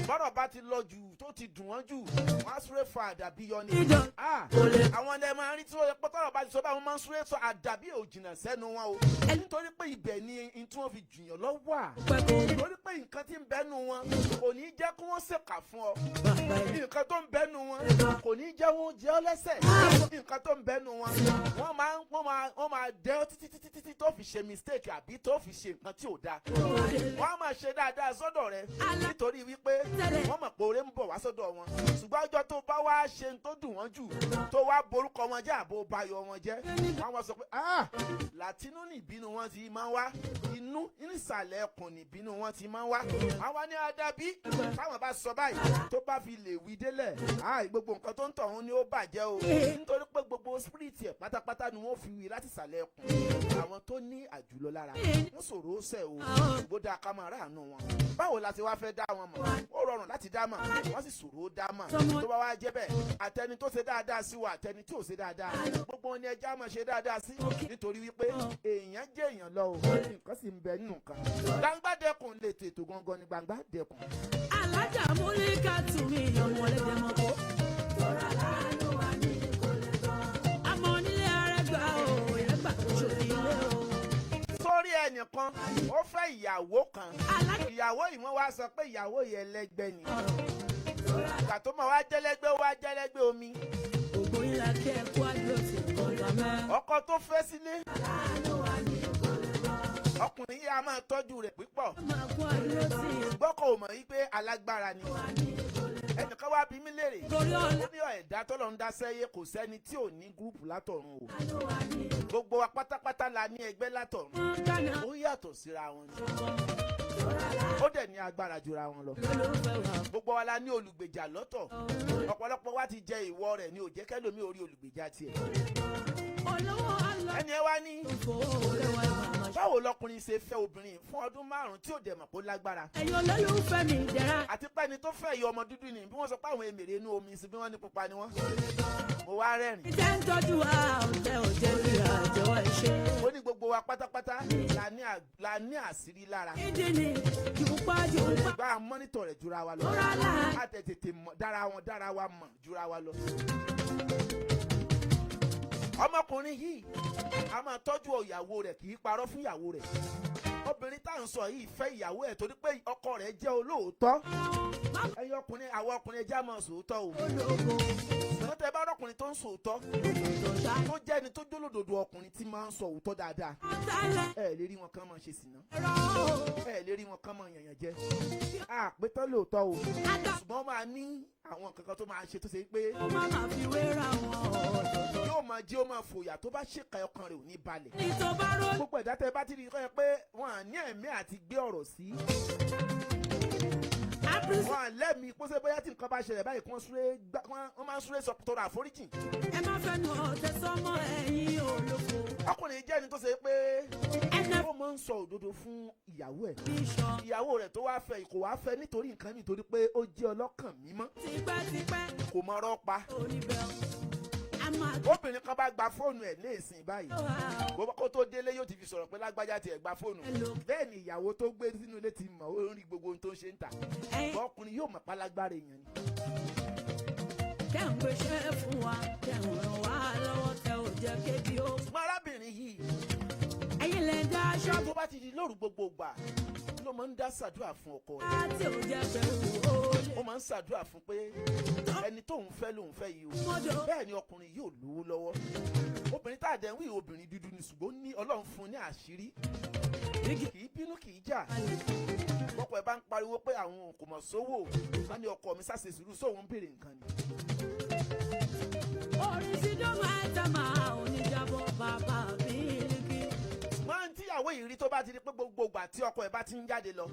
Bọ́rọ̀ bá ti lọ jù, tó ti dùn wọ́n jù, wọ́n á súré fa àdàbí yọ ni. Ìjọ. Ah, àwọn lẹ máa ń rí tí wọ́n yẹ pé tọ́rọ̀ bá ti sọ báwọn máa ń súré sọ àdàbí ò jìnnà sẹ́nu wọn o, nítorí pé ibẹ̀ ni n tí wọ́n fi jùyàn lọ́wọ́ à, Pẹ́ kó torí pé nǹkan tí ń bẹ́nu wọn kò ní jẹ́ kí wọ́n ṣèkà fún ọ. Bàbá ẹ̀. Nǹkan tó ń bẹ́nu wọn kò ní jẹ́ wọ́n jẹ́ ọ́ lẹ́sẹ̀. Nǹkan tó ń bẹ́nu wọn, wọ́n máa dẹ́ ọ́ títí títí títí tó fi ṣe mistake àbí tó fi ṣe nǹkan tí ò dáa. Wọ́n á máa ṣe dáadáa sọ́dọ̀ rẹ, nítorí wípé wọ́n mọ̀ pé oore ń bọ̀ wá sọ́dọ̀ wọn. Ṣùgbọ́n ọjọ́ tó bá wá ṣe ń tó dùn wọ́n jù, tó wá borúkọ wọn jẹ́ àbò bayọ̀ wọn jẹ́, wọ́n á wá sọ pé, "Ah, látinú ní ìbínú wọn ti máa ń wá, inú nísàlẹ̀ ẹkùn ní ìbínú wọn ti máa ń wá." Àwa ní adábí táwọn bá sọ báyìí, tó bá fi lè wí délẹ̀, ah, gbogbo nǹkan tó ń tọ̀ ọ́n ni ó bàjẹ́ o, nítorí pé gbogbo spirit ẹ̀ pátápátá ni wọ́n fi wí láti ìsàlẹ̀ ẹkùn. Àwọn tó ní àjùlọ lára wọ́n ṣòro ó sẹ̀ o, ṣùgbọ́n dáa ká máa ráàánú wọn. Báwo la ti wá fẹ́ dá wọn mọ̀? Ó rọrùn láti dá mọ̀, wọ́n sì ṣòro ó dá mọ̀. Tó bá wá jẹ́ bẹ́ẹ̀, àtẹni tó ṣe dáadáa sí wa, àtẹni tí ò ṣe dáadáa, gbogbo wọn ni ẹja máa ṣe dáadáa sí, nítorí wípé èèyàn jẹ́ èèyàn lọ o, nǹkan sì ń bẹ nínú nǹkan. Gbangba dẹkùn lè tètò gangan ni gbangba dẹkùn. Alájà Múlíkà tù mí, ọmọ ẹlẹ́dẹ̀ mọ́kó. Ó fẹ́ ìyàwó kan. Ìyàwó yìí, wọ́n wá sọ pé ìyàwó yìí ẹlẹ́gbẹ́ ni. Ìgbà tó máa wá jẹ́lẹ́gbẹ́, wá jẹ́lẹ́gbẹ́ omi. Gbogbo yín la kí ẹ kú àdúró sí ọ̀gá mẹ́. Ọkọ tó fẹ́ sílé, ọkùnrin yìí a máa tọ́jú rẹ̀ púpọ̀. Máa kú àdúró sí. Gbọ́kọ̀ ò mọ̀ yí pé alágbára ni. Ẹnìkan wá bí mí léèrè. Torí ọ̀la. Ó ní ẹ̀dá tọ́lọ́ ń dá sẹ́yẹ, kò sẹ́ni tí ò ní group látọ̀run o. Gbogbo wa pátápátá la ní ẹgbẹ́ látọ̀run. Wọn kàná. Ó yàtọ̀ síra wọn ni, ó dẹ̀ ní agbára jura wọn lọ. Lólùfẹ́ wa. Gbogbo wa la ní olùgbèjà lọ́tọ̀. Ọ̀pọ̀lọpọ̀ wa ti jẹ ìwọ rẹ̀ ní ó jẹ́ kẹ́lòmíì orí olùgbèjà tiẹ̀. Olówó àlọ́. Ẹni ẹ wá ní Fowó rẹwà ìmọ̀. báwo lọkùnrin ṣe fẹ́ obìnrin fún ọdún 5 tí ò dẹ̀ mọ̀ pé ó lágbára? Ẹ̀yin olólùfẹ́ mi dẹ́ra. Àti pé ẹni tó fẹ́ yọ ọmọ dúdú ni, bí wọ́n sọ pé àwọn èmèrè inú omi sí, bí wọ́n ní pupa ni wọ́n. Mo wá rẹ́rìn. Ìjẹ́ ń tọ́jú wa ọ̀tẹ̀ òjẹ́ rí àjọ ẹ̀ ṣe. Ó ní gbogbo wa pátápátá la ní àṣírí lára. Ìdí ni jùpá jùpá. Gba monitor rẹ̀ jura wa lọ. Rárá. A tẹ̀ tètè mọ̀ dára wọn dára wa mọ̀ jura wa lọ. Ọmọkùnrin yìí a máa tọ́jú ìyàwó rẹ̀, kì í parọ́ fún ìyàwó rẹ̀. Obìnrin tá à ń sọ yìí fẹ́ ìyàwó ẹ̀ torí pé ọkọ rẹ̀ jẹ́ olóòótọ́. Ẹ̀yin ọkùnrin, àwọn ọkùnrin, ẹja máa sòótọ́ o. Ológo. Ṣùgbọ́n tẹ bá rọ́kùnrin tó ń sòótọ́, Tó ṣá. tó jẹ́ ẹni tó jólódodo, ọkùnrin tí máa ń sọ òótọ́ dáadáa, Tálẹ̀. ẹ lè rí wọn kán máa ṣe sìná. Ẹ̀rọ. Ẹ lè rí wọn kán máa yànyàn jẹ àpétọ́ lóòótọ́ o. Àgbà. Ṣùgbọ́n ó máa ní àwọn nǹkan kan tó máa ṣe tó ṣe pé Ó má máa fi wéra wọn ọ̀dọ̀dọ̀. yóò máa jí, ó máa fòyà, tó bá ṣèkà ọkàn rẹ̀ ò ní balẹ̀. Ní tó bá rọ́. Gbogbo ẹ̀dá tẹ bá ti rí i kọ́ yẹn pé wọn à ní ẹ̀mí àti gbé ọ̀rọ̀ sí, Ápírísì. wọn à lẹ́mìí pósẹ́ bóyá tí nǹkan bá ṣẹlẹ̀ báyìí, kí wọ́n súré wọ́n máa ń súré sọ tọrọ àforíjì. Ẹ má fẹnu ọ̀tẹ̀ sọ́mọ ẹ̀yin olóko. Ọkùnrin jẹ́ ẹni tó ṣe pé Ẹnẹ ó máa ń sọ òdodo fún ìyàwó ẹ̀. fi ṣan. Ìyàwó rẹ̀ tó wá fẹ́, kò wá fẹ́ nítorí nǹkan mi, torí pé ó jẹ́ ọlọ́kàn mímọ́. Tipẹ́tipẹ́. Kò mọ ọ̀rọ̀ pa. Oníbẹ̀ a máa Obìnrin kan bá gba fóònù ẹ̀ ní ìsìn báyìí, tó wa. bó kó tó délé, yóò ti fi sọ̀rọ̀ pé lágbájá tiẹ̀ gba fóònù. Hello. Bẹ́ẹ̀ ni ìyàwó tó gbé sínú ilé ti mọ̀, ó ń rí gbogbo ohun tó ń ṣe ń tà. Ẹ̀yin Ọkùnrin yóò mọ̀ pálágbára èèyàn ni. tẹ̀ ń gbéṣẹ́ fún wa, tẹ̀ ń ràn wá lọ́wọ́, tẹ̀ ò jẹ́ kébi ó. Ṣùgbọ́n arábìnrin yìí, Ẹ̀yin lẹ dá aṣọ tó bá ti di lóru, gbogbo ìgbà ló máa ń dá ṣàdúrà fún ọkọ rẹ̀. bá tí ò jẹ́ bẹ̀rù ó lè. Ó máa ń ṣàdúrà fún pé ẹni tóun fẹ́ lòun fẹ́ yìí o. Mọ́jọ́. Bẹ́ẹ̀ ni ọkùnrin yóò lówó lọ́wọ́. Obìnrin tá a dẹ̀ ń wí, obìnrin dúdú ni, ṣùgbọ́n ó ní Ọlọ́run fún un ní àṣírí. Kì í bínú, kì í jà. Bọ́kọ ẹ̀ bá ń pariwo pé àwọn kò mọ̀ sówó, wọ́n ní ọkọ mi sáṣe sùúrù, sóun ń béèrè nǹkan ni. Orin sí dọ́mọ ẹ̀ta máa oníjàbọ̀ bàbá bílíkì. Ṣùgbọ́n tíyàwó yìí rí, tó bá ti rí pé gbogbo ìgbà tí ọkọ ẹ̀ bá ti ń jáde lọ,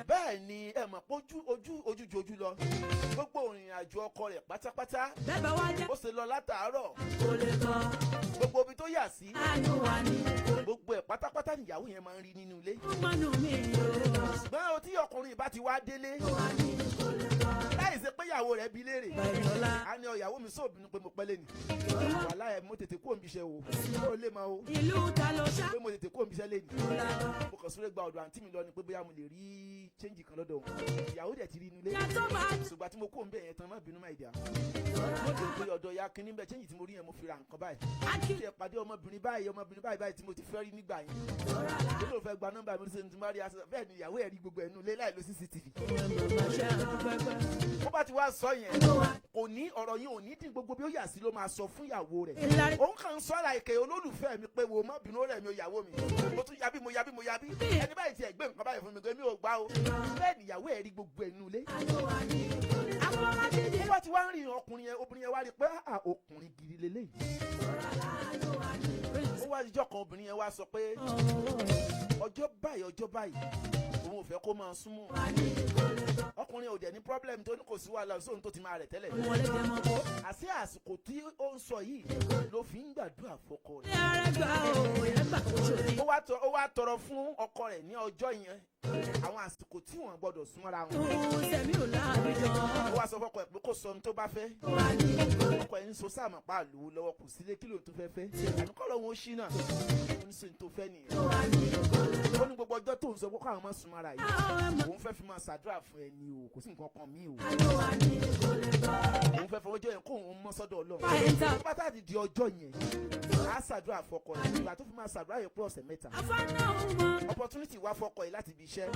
bẹ́ẹ̀ ni ẹ mọ̀ pé ojú ojú ojú ju ojú lọ, gbogbo ìrìn àjò ọkọ rẹ̀ pátápátá, Bẹ́ẹ̀ bá wá jẹ́ ó ṣe lọ látàárọ̀, kò lè tán. Gbogbo ibi tó yà sí, Àánú wa ni kò lè gbogbo ẹ̀ pátápátá nìyàwó yẹn máa ń rí nínú ilé. mọ́nú mi o. Ṣùgbọ́n o tí ọkùnrin bá ti wá délé láì ṣe pé ìyàwó rẹ̀ bi léèrè, Bẹ̀yọ̀lá. á ní ọ̀yàwó mi sóòbínú pé mo pẹ́ lé ní wàhálà ẹ̀, mo tètè kó òǹbíṣẹ́ o, ó lè máa o Ìlú ta ló ṣá. pé mo tètè kó òǹbíṣẹ́ lé ní, mo kàn súré gba ọ̀dọ̀ àǹtí mi lọ ni pé bóyá mo lè rí change kan lọ́dọ̀ wọn. Ìyàwó dẹ̀ ti rí inú ilé. Yàtọ̀ máa Ṣùgbọ́n tí mo kó òǹbẹ̀ yẹn tán, má bínú máa dà pé ọ̀dọ̀ ya kínní bẹ́ẹ̀, change tí mo rí yẹn, mo fi ra nǹkan báyìí. Akí. Tí ẹ pàdé ọmọbìnrin báyìí, ọmọbìnrin báyìí báyìí tí mo ti fẹ́ rí nígbà yẹn, ó lóun fẹ́ gba nọ́mbà mi, ní sẹ́ni tí mo bá rí aṣọ. Bẹ́ẹ̀ ni ìyàwó ẹ̀ rí gbogbo ẹ̀ nínú ilé láì lo CCTV. Màmá ṣe àdúpẹ́pẹ́. Bó bá ti wá sọ yẹn, kò ní ọ̀rọ̀ yẹn ò ní dín. Gbogbo bí ó yà sí ló máa sọ fún ìyàwó rẹ̀. Ìlàrí. Òun kàn ń sọ àlàyé olólùfẹ́ mi pé wo, má bínú rẹ̀ mi ò, ìyàwó mi, mo tún yabí, mo yabí, mo yabí, ẹni báyìí tiẹ̀ gbé nǹkan báyìí fún mi gan, mi ò gbá o. Bẹ́ẹ̀ ni ìyàwó ẹ̀ rí gbogbo ẹ̀ nínú ilé. Afọlájídé. Bó bá ti wá ń rí ọkùnrin yẹn, obìnrin yẹn wá rí pé àà, ọkùnrin gidi leléyìí. Ó wá jíjọ́ kan, obìnrin yẹn wá sọ pé ọjọ́ báyìí, ọjọ́ báyìí, òun ò fẹ́ kó máa súnmọ́ ọkùnrin. Ò dẹ̀ ní problem tó ní kò sí wàhálà sóhun tó ti máa rẹ̀ tẹ́lẹ̀. Wọlé jẹmọ kó. Àti àsìkò tí ó ń sọ yìí ló fi ń gbàdúrà fọ́kọ rẹ̀. Ní arẹgbà o, yẹn gbà kó ṣòdì. Ó wá tọrọ fún ọkọ rẹ̀ ní ọjọ́ yẹn, àwọn àsìkò tí wọ́n gbọ́dọ̀ súnmọ́ra wọn. Tún sẹ̀mí ò láàbíjọ. Ó wá sọ fọ́kọ ẹ̀ pé kó sọ ohun tó bá fẹ́. Ọkọ ẹ̀ ń sọ sáàmù pa àlùwò lọ́wọ́, kò sílé, kí lóun tó fẹ́ fẹ́ àníkọ́ lọ́wọ́ ó ṣí náà, ó ní sọ ohun tó fẹ́ nìyẹn. Ó ní gbogbo ọjọ́ tó ń sọ pé káwọn máa súnmọ́ra yìí, òun fẹ́ fi máa ṣàdúrà fún ẹni o, kò sí nǹkan kan mí o, òun fẹ́ fọwọ́jọ́ yẹn kó òun mọ́ sọ́dọ̀ Ọlọ́run. Tó bá tàbí di ọjọ́ yẹn Á ṣàdúrà fọkọ rẹ̀. Ìgbà tó fi máa ṣàdúrà yìí pé ọ̀sẹ̀ 3. Afáná ọmọ. Opportunity wá fọkọ yìí láti ibi iṣẹ́.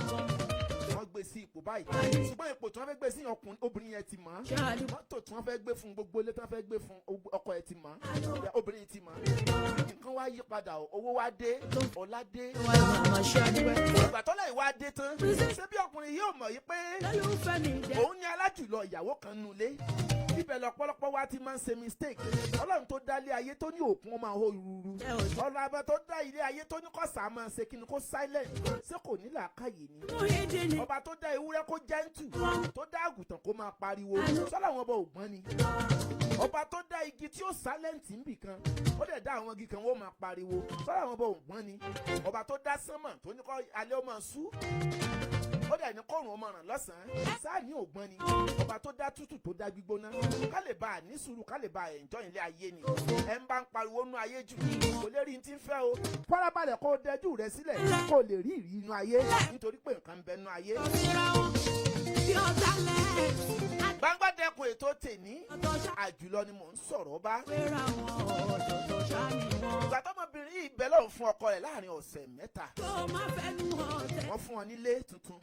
Wọ́n gbé sí ipò báyìí, ṣùgbọ́n ipò tí wọ́n fẹ́ gbé sí, ọkùnrin obìnrin yẹn ti mọ̀ ọ́n. Ṣáàdù. Mọ́tò tí wọ́n fẹ́ gbé fún, gbogbo ilé tí wọ́n fẹ́ gbé fún, ọkọ ẹ̀ ti mọ̀ ọ́n, obìnrin yìí ti mọ̀ ọ́n. Nǹkan wá yí padà o, owó wá dé, ọlá dé. Wà màmá ṣáàdù. Ìgbà tọ́lá yìí wá dé tán, ṣé bí ọkùnrin yóò mọ̀ yìí pé Lólùfẹ́ mi jẹ́. òun ní alájùlọ ìyàwó kan nulẹ̀? Ibẹ̀ lọ́pọ̀lọpọ̀ wa ti máa ń ṣe mistake. Ọlọ́run tó dá ilé ayé tó ní òkun ó máa hó ruru, ọlọ́run abẹ tó dá ilé ayé tó ní kọ́sà máa ṣe kí ni, kó silent, ṣé kò ní làákàyè ni? Muyideen. Ọba tó dá ewúrẹ́ kó gentle, tó dá àgùntàn kó máa pariwo, sọ́lá àwọn ọba ògbọ́n ni? Ọba tó dá igi tí ó silent níbì kan, ó dẹ̀ dá àwọn igi kan wọ́n máa pariwo, sọ́lá àwọn ọba ògbọ́n ni? Ọba tó dá sánmọ̀ tó ní kọ́ alẹ́ ó máa sú, ó dẹ̀ ní kóòrùn ó máa ràn lọ́sàn-án, sáà ní ògbọ́n ni? Ọba tó dá tútù, tó dá gbígbóná, ká lè bá a ní sùúrù, ká lè bá a enjoy ilé ayé ni. Ẹ ń bá ń pariwo nú ayé jù, kò lè rí n tí ń fẹ́ o. Farabalẹ̀ kó o dẹjú rẹ sílẹ̀ kó o lè rí ìrí inú ayé, nítorí pé nǹkan ń bẹ nú ayé. Síra wọn bí ọ̀tá lẹ̀. Gbangba dẹkùn ètò tèní, Ọ̀tọ̀ ṣá. àjùlọ ni mò ń sọ̀rọ̀ bá. Wéra wọn, ọ̀tọ̀ọ̀tọ̀ ṣá ni wọn. Ìgbà tọmọbìnrin yìí bẹ lọ́run fún ọkọ rẹ̀ láàrin ọ̀sẹ̀ 3, Kó má fẹnu ọ̀tẹ̀. wọ́n fún ọ nílé tuntun,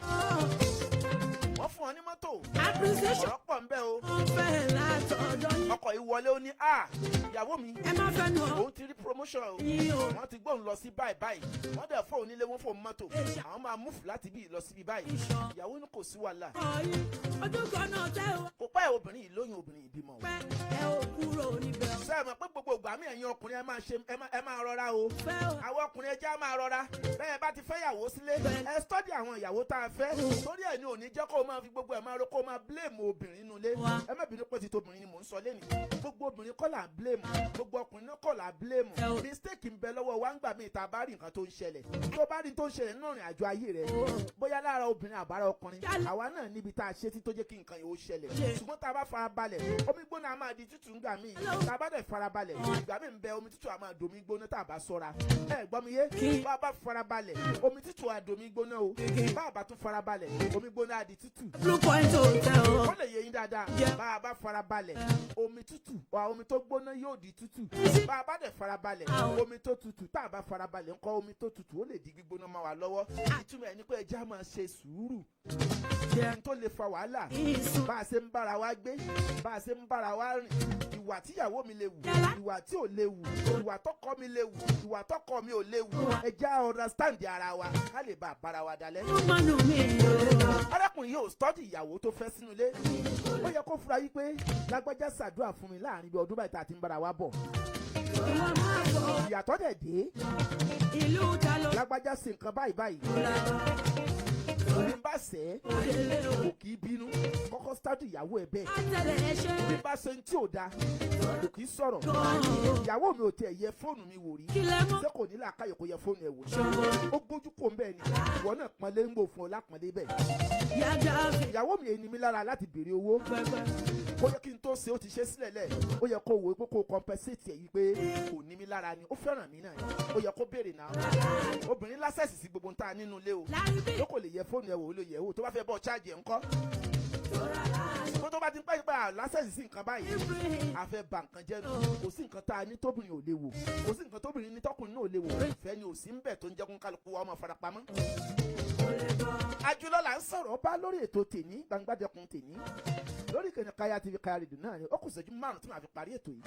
wọ́n fún ọ ní mọ́tò. Appreciation. Ọ̀rọ̀ pọ̀ ń bẹ o. Wọ́n fẹ́ látọ̀dọ̀ yín. Ọkọ yìí wọlé, ó ní a ìyàwó mi, Ẹ má fẹnu ọ̀. òun ti rí promotion o. Yín o. Wọ́n ti gbóhùn lọ sí báyìí báyìí, wọ́n dẹ̀ fóun nílé, wọ́n fóun mọ́tò, àwọn máa move láti bí lọ síbi báyìí. Ìyàwó ní kò sí wàhálà. Ọ̀yìn ojú kan náà tẹ́ o. Kò pẹ́, obìnrin yìí lóyún, obìnrin yìí bímọ o. Pẹ́ ẹ ò kúrò níbẹ̀ o. Ṣé ẹ mọ̀ pé gbogbo ìgbà mi, ẹ̀yin ọkùnrin, ẹ máa ṣe ẹ máa rọra o. Fẹ́ o. Àwọn ọkùnrin, ẹjẹ́ á máa rọra. Bẹ́ẹ̀ bá ti fẹ́ yàwó sílé, ẹ study àwọn ìyàwó tá a fẹ́, torí ẹ̀ ní òní jẹ́ kó o máa fi gbogbo ẹ̀ máa ro, kó o máa blame obìnrin nínú ilé. Wa. Ẹ má bínú pé ti tóbìnrin ni mò ń sọ lẹ́nu. Gbogbo obìnrin kọ́ là ń blame, gbogbo ọkùnrin náà kọ́ là ń blame. Ẹ o. Mistake ń bẹ lọ́wọ́ wa ń gbà mí. Ìta bá rí nǹkan tó ń ṣẹlẹ̀, tó bá rí tó ń ṣẹlẹ̀ nínú ìrìn àjò ayé rẹ, bóyá lára obìnrin àbára ọkùnrin, àwa náà níbi tá a ṣe tí tó jẹ́ kí nǹkan yìí ó ṣẹlẹ̀. Ṣùgbọ́n tá a bá fara balẹ̀, omi gbóná a máa di tútù ńgbà míì. Tá a bá dẹ̀ fara balẹ̀, ìgbà míì ń bẹ, omi tútù a máa domi gbóná tá a bá ṣọ́ra. Ẹ gbọ́ mi yé? Bá a bá fara balẹ̀, omi tútù á domi gbóná o. Bá a bá tún fara balẹ̀, omi gbóná á di tútù. Blue Point Hotel o. Ó lè yé yín dáadáa. Bá a bá fara balẹ̀, omi tútù wa, omi tó gbóná yóò di tútù. Bá a bá dẹ̀ fara balẹ̀, omi tó tútù, tá a bá fara balẹ̀ ńkọ́, omi tó tútù ó lè di gbígbóná mọ́ wa lọ́wọ́. Ìtumọ̀ ẹ̀ ni pé ẹja máa ṣe sùúrù. Ẹni tó lè fa wàhálà, Ìsùn. bá a ṣe ń bára wa gbé, bá a ṣe ń bára wa rìn, ìwà tíyàwó mi lè wù, ìwà tí ò lè wù, ìwà tọkọ mi lè wù, ìwà tọkọ mi ò lè wù, ẹ já understand ara wa ká lè bá a bára wa dalẹ̀. Mọ́nù mi o. Arákùnrin yóò study ìyàwó tó fẹ́ sínú ilé. Ó yẹ kó fura yí pé lágbájá ṣàdúrà fún mi láàrin bí ọdún báyìí tá a ti ń bára wa bọ̀, Ìwọ máa bọ̀. Ìyàtọ̀ dẹ̀ dé. Ìlú ta ló Lágbájá ṣe nǹkan báyìí báyìí, la bí n bá ṣẹ́, délé o. kò kì í bínú. Kọ́kọ́ study ìyàwó ẹ̀ bẹ́ẹ̀. Àtẹlẹ ẹṣẹ́. Bí n bá ṣe ń tí ò da, kò kì í sọ̀rọ̀. Ìyàwó mi ò tiẹ̀ yẹ fóònù mi wò rí. Kí lẹ mọ́. Ṣé kò ní làákàyè kó yẹ fóònù ẹ̀ wò? Ó gbójú kò ń bẹ́ẹ̀ ni. Ìwọ náà pọ́nlé ń gbò fún ọ lápọ́nlé bẹ́ẹ̀. Yàgà fi Ìyàwó mi èyí ni mi lára láti béèrè owó. pẹpẹ. Kó yẹ kí n tó ṣe, ó ti ṣe sílẹ̀ lẹ̀. Ó yẹ kó wò ó pé kó compensate ẹ̀ yìí pé kò ní mi lára ni, ó fẹ́ràn mi náà ni. Ó yẹ kó béèrè náà. Obìnrin l'access sí gbogbo nta nínú ilé o. Lárí bí. Ló kò lè yẹ fóònù ẹ̀ wò, ó lè yẹ wò. Tó bá fẹ́ bọ́ charge ẹ̀ ńkọ́? Kó tó bá ti ń pẹ́ pẹ́ l'access sí nǹkan báyìí, Ibrahim. a fẹ́ ba nǹkan jẹ́ nù. Kò sí nǹkan tá a ní tóbìnrin ò lè wò, kò sí nǹkan tóbìnrin ní tọkùnrin náà ò lè wò. Ìfẹ́ ni ò sí ń bẹ̀ tó ń jẹ́ kó kálukú wa ọmọ farapamọ́. Àjùlọ là ń sọ̀rọ̀ bá lórí ètò tèní, gbangbadẹkùn tèní, lórí ìkànnì Kaya TV, Kaya Radio náà ni. Ó kù ìṣẹ́jú 5 tí màá fi parí ètò yìí.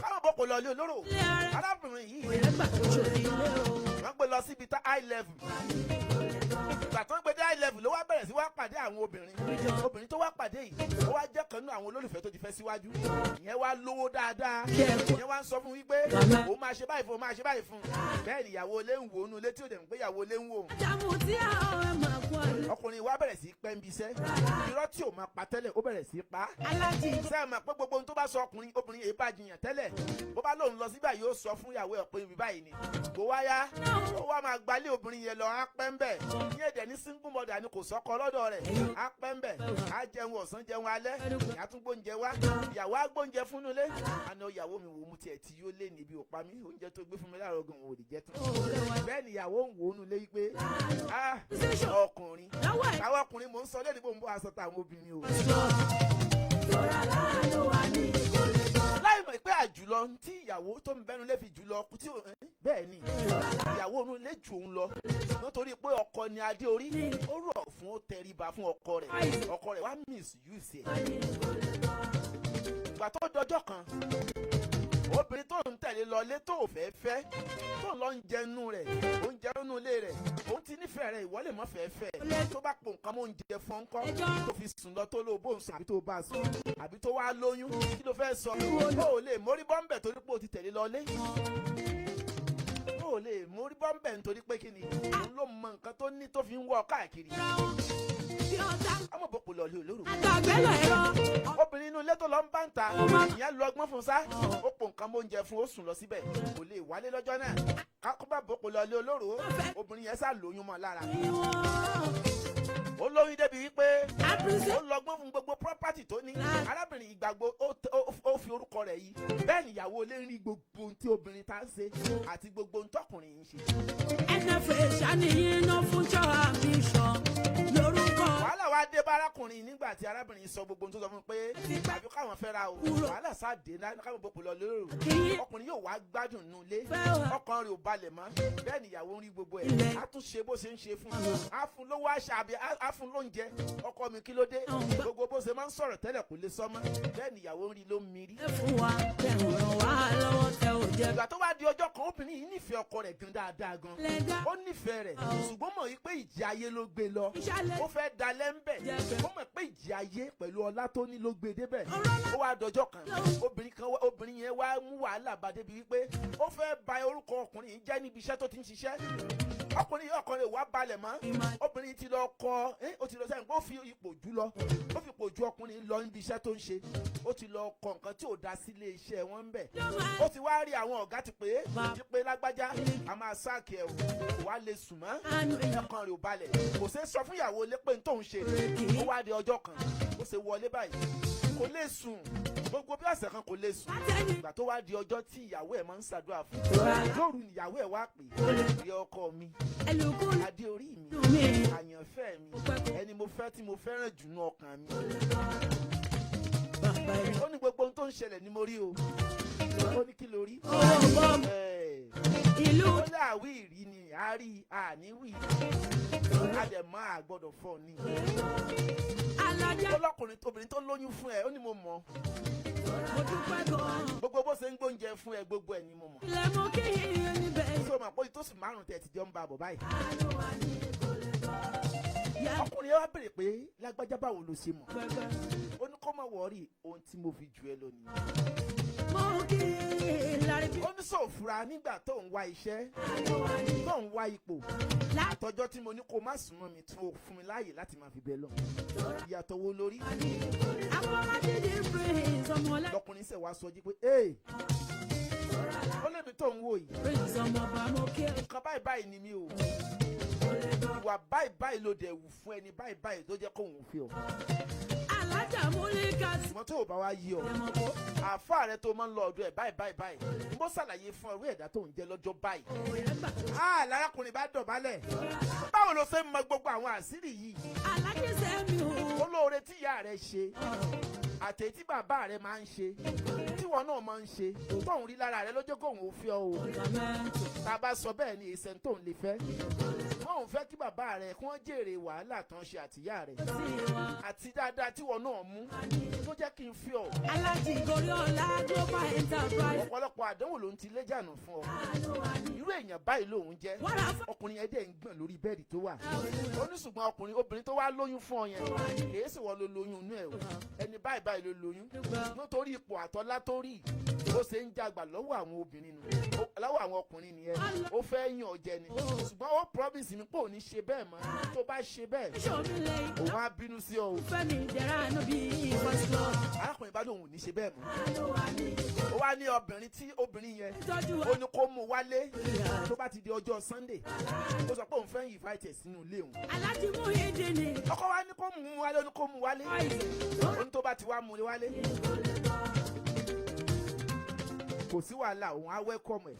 Káwọn bọ̀ kò lọ ilé olóró. Ilé ara. Arábìnrin yìí, Kò yẹ gbà tó ṣòdì ilé o. wọ́n gbé lọ síbi tá high level. Ìgbà tó ń gbé dé high level ló wá bẹ̀rẹ̀ sí wá pàdé àwọn obìnrin. Obìnrin tó wá pàdé yìí, ó wá jẹ́ kan nínú àwọn olólùfẹ́ tó ti fẹ́ síwájú. Ìyẹn wá lówó dáadáa. Ìyẹn wá ń sọ fún wípé òun máa ṣe báyìí fún, òun máa ṣe báyìí fún. Bẹ́ẹ̀ ni ìyàwó ilé ń wò ó nu ilé tí ò dẹ̀ ń gbé ìyàwó ilé ń wò ó. Ádámù tí a ò ẹ̀ máa kú ọdún. Ọkùnrin wa bẹ̀rẹ̀ sí í pẹ́ ń bisẹ́. Irọ́ tí ò máa pa tẹ́lẹ̀, ó bẹ̀rẹ̀ sí í pa á. Alájì. Ṣé ẹ mọ̀ pé gbogbo ohun tó bá sọ ọkùnrin, obìnrin èyí bá jiyàn tẹ́lẹ̀? Bó bá lóun lọ síbà, yóò sọ fún ìyàwó ẹ̀ pé ibi báyìí ni kò wá yá. Ó wá máa gbalé obìnrin yẹn lọ, á pẹ́ ń bẹ̀. Ní èdè ní single mother ni, kò sọ́kọ lọ́dọ̀ rẹ̀. Á pẹ́ ń bẹ̀, á jẹun ọ̀sán, jẹun alẹ́, ìyá tún gbóúnjẹ wá, ìyàwó á gbóúnjẹ fún nulẹ̀. Àná ìyàwó mi wò, mu tiẹ̀ tí yóò lé níbi òpa mi, oúnjẹ tó gbé fún mi láàárọ̀ gan òun ò lè jẹ tán. Bẹ́ẹ̀ ni ìyàwó ń wò ó nulẹ̀ yìí pé ah, ọkùnrin. Lọ́wọ́ ẹ̀. Àwọn ọkùnrin mò ń sọ lẹ́nu, bó ń bọ́ aṣọ táwọn obìnrin o, láì mọ̀ pé àjù jùlọ tí ìyàwó tó ń bẹnu lé fi jùlọ tí bẹ́ẹ̀ ni ìyàwó inú ilé jù òun lọ, nítorí pé ọkọ ni adé orí, ó rọ̀ fún, ó tẹríba fún ọkọ rẹ̀. Ọkọ rẹ̀ wá misuse ẹ̀. Ìgbà tó dọjọ́ kan, obìnrin tó ń tẹ̀lé lọ lé tó fẹ́ fẹ́, tó ń lọ ń jẹnu rẹ̀, ó ń jẹnu ilé rẹ̀, òun ti nífẹ̀ẹ́ rẹ̀, ìwọ lè mọ́ fẹ́ fẹ́. Tó bá pò nǹkan mọ́ oúnjẹ fún ńkọ́, tó fi sùn lọ, tó lóo bóun sùn, àbí tó bá sùn, àbí tó wá lóyún, kí ló fẹ́ sọ? Ó lè mórí bọ́m̀bẹ̀ torí pé o ti tẹ̀lé lọ lé. Ó lè mórí bọ́m̀bẹ̀ nítorí pé kí ni? Òun ló mọ nǹkan tó ní tó fi ń wọ́ ọ káàkiri. Bí ọ̀tá Ọmọ bòpò lọ lé olóró. àtàgbé lọ ẹ̀rọ. Obìnrin inú ilé tó lọ ń bá ń ta ìyẹn lọ ọgbọ́n fún sá, ó po nǹkan mọ́ oúnjẹ fún, ó sùn lọ síbẹ̀, kò lè wálé lọ́jọ́ náà. Kákóbá bòpò lọ lé olóró, obìnrin yẹn sá lóyún mọ́ lára. Ó lóyún débi wípé ó lọ́gbọ́n fún gbogbo property tó ní. Arábìnrin ìgbàgbọ́ ó fi orúkọ rẹ̀ yìí. Bẹ́ẹ̀ níyàwó ilé ń rí gbogbo ohun tí obìnrin tá ń ṣe àti gbogbo ohun tọkùnrin yìí ń ṣe. Nfa ṣàníyàn náà fún ambition lórúkọ. Wàhálà wa dé bá arákùnrin nígbà tí arábìnrin sọ gbogbo ohun tó sọ fún un pé àbí káwọn fẹ́ ra o. Wàhálà sáà dé káwọn bòpò lọ lérò. Ọkùnrin yóò wá gbádùn nù lé, ọkàn rẹ̀ ò balẹ̀ mọ́. Bẹ́ẹ̀ níyàwó ń rí gbogbo ẹ̀, á tún ṣe bó ṣe ń ṣe fún un, á fún lówó àṣà àbí á fún lóúnjẹ. "Ọkọ mi, kí ló dé?" Gbogbo bó ṣe máa ń sọ̀rọ̀ tẹ́lẹ̀ kò lè sọ mọ́. Bẹ́ẹ̀ níyàwó ń rí ló ń mirí. Ẹ fún wa, tẹ ń ràn wá lọ́wọ́, tẹ ò jẹ́. Ìgbà tó wá di ọjọ́ kan, obìnrin yìí nífẹ̀ẹ́ ọkọ rẹ̀ gan dáadáa gan. Lẹ́gà. Ó nífẹ̀ẹ́ rẹ̀, ṣùgbọ́n mọ̀ wípé ìjì ayé ló gbé lọ. Ìṣàlẹ̀. Ó fẹ́ dalẹ̀ ń bẹ̀. Ó mọ̀ pé ìjì ayé pẹ̀lú ọlá tó ní ló gbé débẹ̀. Ó wá dọjọ́ kan, obìnrin kan obìnrin yẹn wá mú wàhálà bá débi wípé ó fẹ́ ba orúkọ ọkùnrin yìí jẹ́ níbi iṣẹ́ tó ti ń ṣiṣẹ́. Ọkùnrin yìí, ọkàn rẹ̀ wá balẹ̀ mọ́. Obìnrin ti lọ kọ ẹ́, ó ti lọ sẹ́yìn pé ó fi ipò jù lọ, ó fi ipò ju ọkùnrin lọ níbi iṣẹ́ tó ń ṣe. Ó ti lọ kọ nǹkan tí ò da sílé iṣẹ́ wọn ń bẹ̀. Ó ti wá rí àwọn ọ̀gá ti pé ti pé lágbájá, a máa sack ẹ̀ o. Kò wá lè sùn mọ́, ọkàn rẹ̀ ò balẹ̀, kò ṣeé sọ fún ìyàwó ilé pé n tóun ṣe. Ó wá di ọjọ́ kan, ó ṣe wọlé báyìí, kò lè sùn. Gbogbo bí ọ̀sẹ̀ kan, kò lè sùn. Ìgbà tó wá di ọjọ́ tí ìyàwó ẹ̀ máa ń ṣàdúrà fún lóru, ìyàwó ẹ̀ wá pè é, "Rí ọkọ mi, adé orí mi, àyànfẹ́ mi, ẹni mo fẹ́ tí mo fẹ́ràn jù nú ọkàn mi." Ó ní gbogbo ohun tó ń ṣẹlẹ̀ ni mo rí o. Ó ní kí ló rí? Ìlú. Ó láàwí ìrí ni àárí àníwì àdẹ̀mọ́ àgbọ̀dọ̀ fọ́ ni. Alájà. Ọlọ́kùnrin, obìnrin tó lóyún fún ẹ, ó ní mo mọ̀. Mo dúpẹ́ gan-an. Gbogbo bó ṣe ń gbóúnjẹ fún ẹ, gbogbo ẹ ni mo mọ̀. Ilẹ̀ mú kí iye níbẹ̀. Ṣé o mọ̀ pé tó sì 5 tẹ̀ ti jọ ń ba bọ̀ báyìí? Ọkùnrin yẹn wá béèrè pé, "Lágbájá, báwo ló ṣe mọ̀?" Ó ní kó má worry, ohun tí mo fi jù ẹ lọ nìyẹn. Mo kí lárí bí. Ó ní sòfura nígbà tó ń wá iṣẹ́, tó ń wá ipò, àtọjọ́ tí mo ní kó má sùn mọ́ mi, tó fún mi láàyè láti máa fi bẹ́ẹ̀ lọ, ìyàtọ̀ wo lórí? Afọlájí di prince ọmọlá. Lọkùnrin ṣe wá sọ jí pé ee, ó lèmi tó ń wò yìí, Prince ọmọọba, mo kí ẹ. Nǹkan báyìí báyìí ni mí o, ìwà báyìí báyìí ló dẹ̀ wù fún ẹni báyìí báyìí tó jẹ́ kóun fi ọ. Alájà múlíkà sí. Ṣùgbọ́n tó o bá wá yí ọ, àáfàá rẹ tó máa ń lọ ọ̀dọ̀ ẹ̀ báyìí báyìí báyìí, mo ṣàlàyé fún ọ irú ẹ̀dá tó ń jẹ́ lọ́jọ́ báyìí. Ah, lárákùnrin bá dọ̀bálẹ̀, "Báwo ló ṣe ń mọ gbogbo àwọn àṣírí yìí?" Alájí sẹ́mi o. Olóore tí ìyá rẹ ṣe àti tí bàbá rẹ máa ń ṣe, tíwọ náà máa ń ṣe, tóun rí lára rẹ lọ́jọ́ kóun ò fi ọ o. Tá a bá sọ bẹ́ẹ̀ ni èsẹ̀ tóun lè fẹ́ wọn ò fẹ́ kí bàbá rẹ kí wọ́n jèrè wàhálà tán ṣe àtìyá rẹ àti dáadáa tíwọ náà mú tó jẹ́ kí n fi ọ. Alájí gorí ọlá global enterprise. Ọ̀pọ̀lọpọ̀ àdánwò ló ń ti léjànù fún ọ. Irú èèyàn báyìí lòun jẹ́. Ọkùnrin yẹn dẹ̀ ń gbọ̀n lórí bẹ́ẹ̀dì tó wà. Ó ní ṣùgbọ́n ọkùnrin, obìnrin tó wá lóyún fún ọ yẹn, kìí sì wọ́n ló lóyún inú ẹ̀ o, ẹni báyìí báyìí ló lóyún. Nítorí ipò àtọ́lá tó rí, bó ṣe ń jagbà lọ́wọ́ àwọn obìnrin nù, lọ́wọ́ àwọn ọkùnrin nìyẹn. Ó fẹ́ yàn ọ́ jẹ ni, ṣùgbọ́n ó promise mi pé ò ní ṣe bẹ́ẹ̀ mọ́. Tó bá ṣe bẹ́ẹ̀, òun á bínú sí ọ o. Arákùnrin bá lóun ò ní ṣe bẹ́ẹ̀ mọ́. Ó wá ní obìnrin tí obìnrin yẹn, ó ní kó mú wálé tó bá ti di ọjọ́ Sunday. Ó sọ pé òun fẹ́ invite ẹ̀ sínú ilé òun. Alájí Muhyiddin. Ọkọ wa ní kó mú wálé, ó ní kó mú wálé. Ó ní tó bá ti wá mú wálé, kò sí wàhálà, òun á welcome ẹ̀.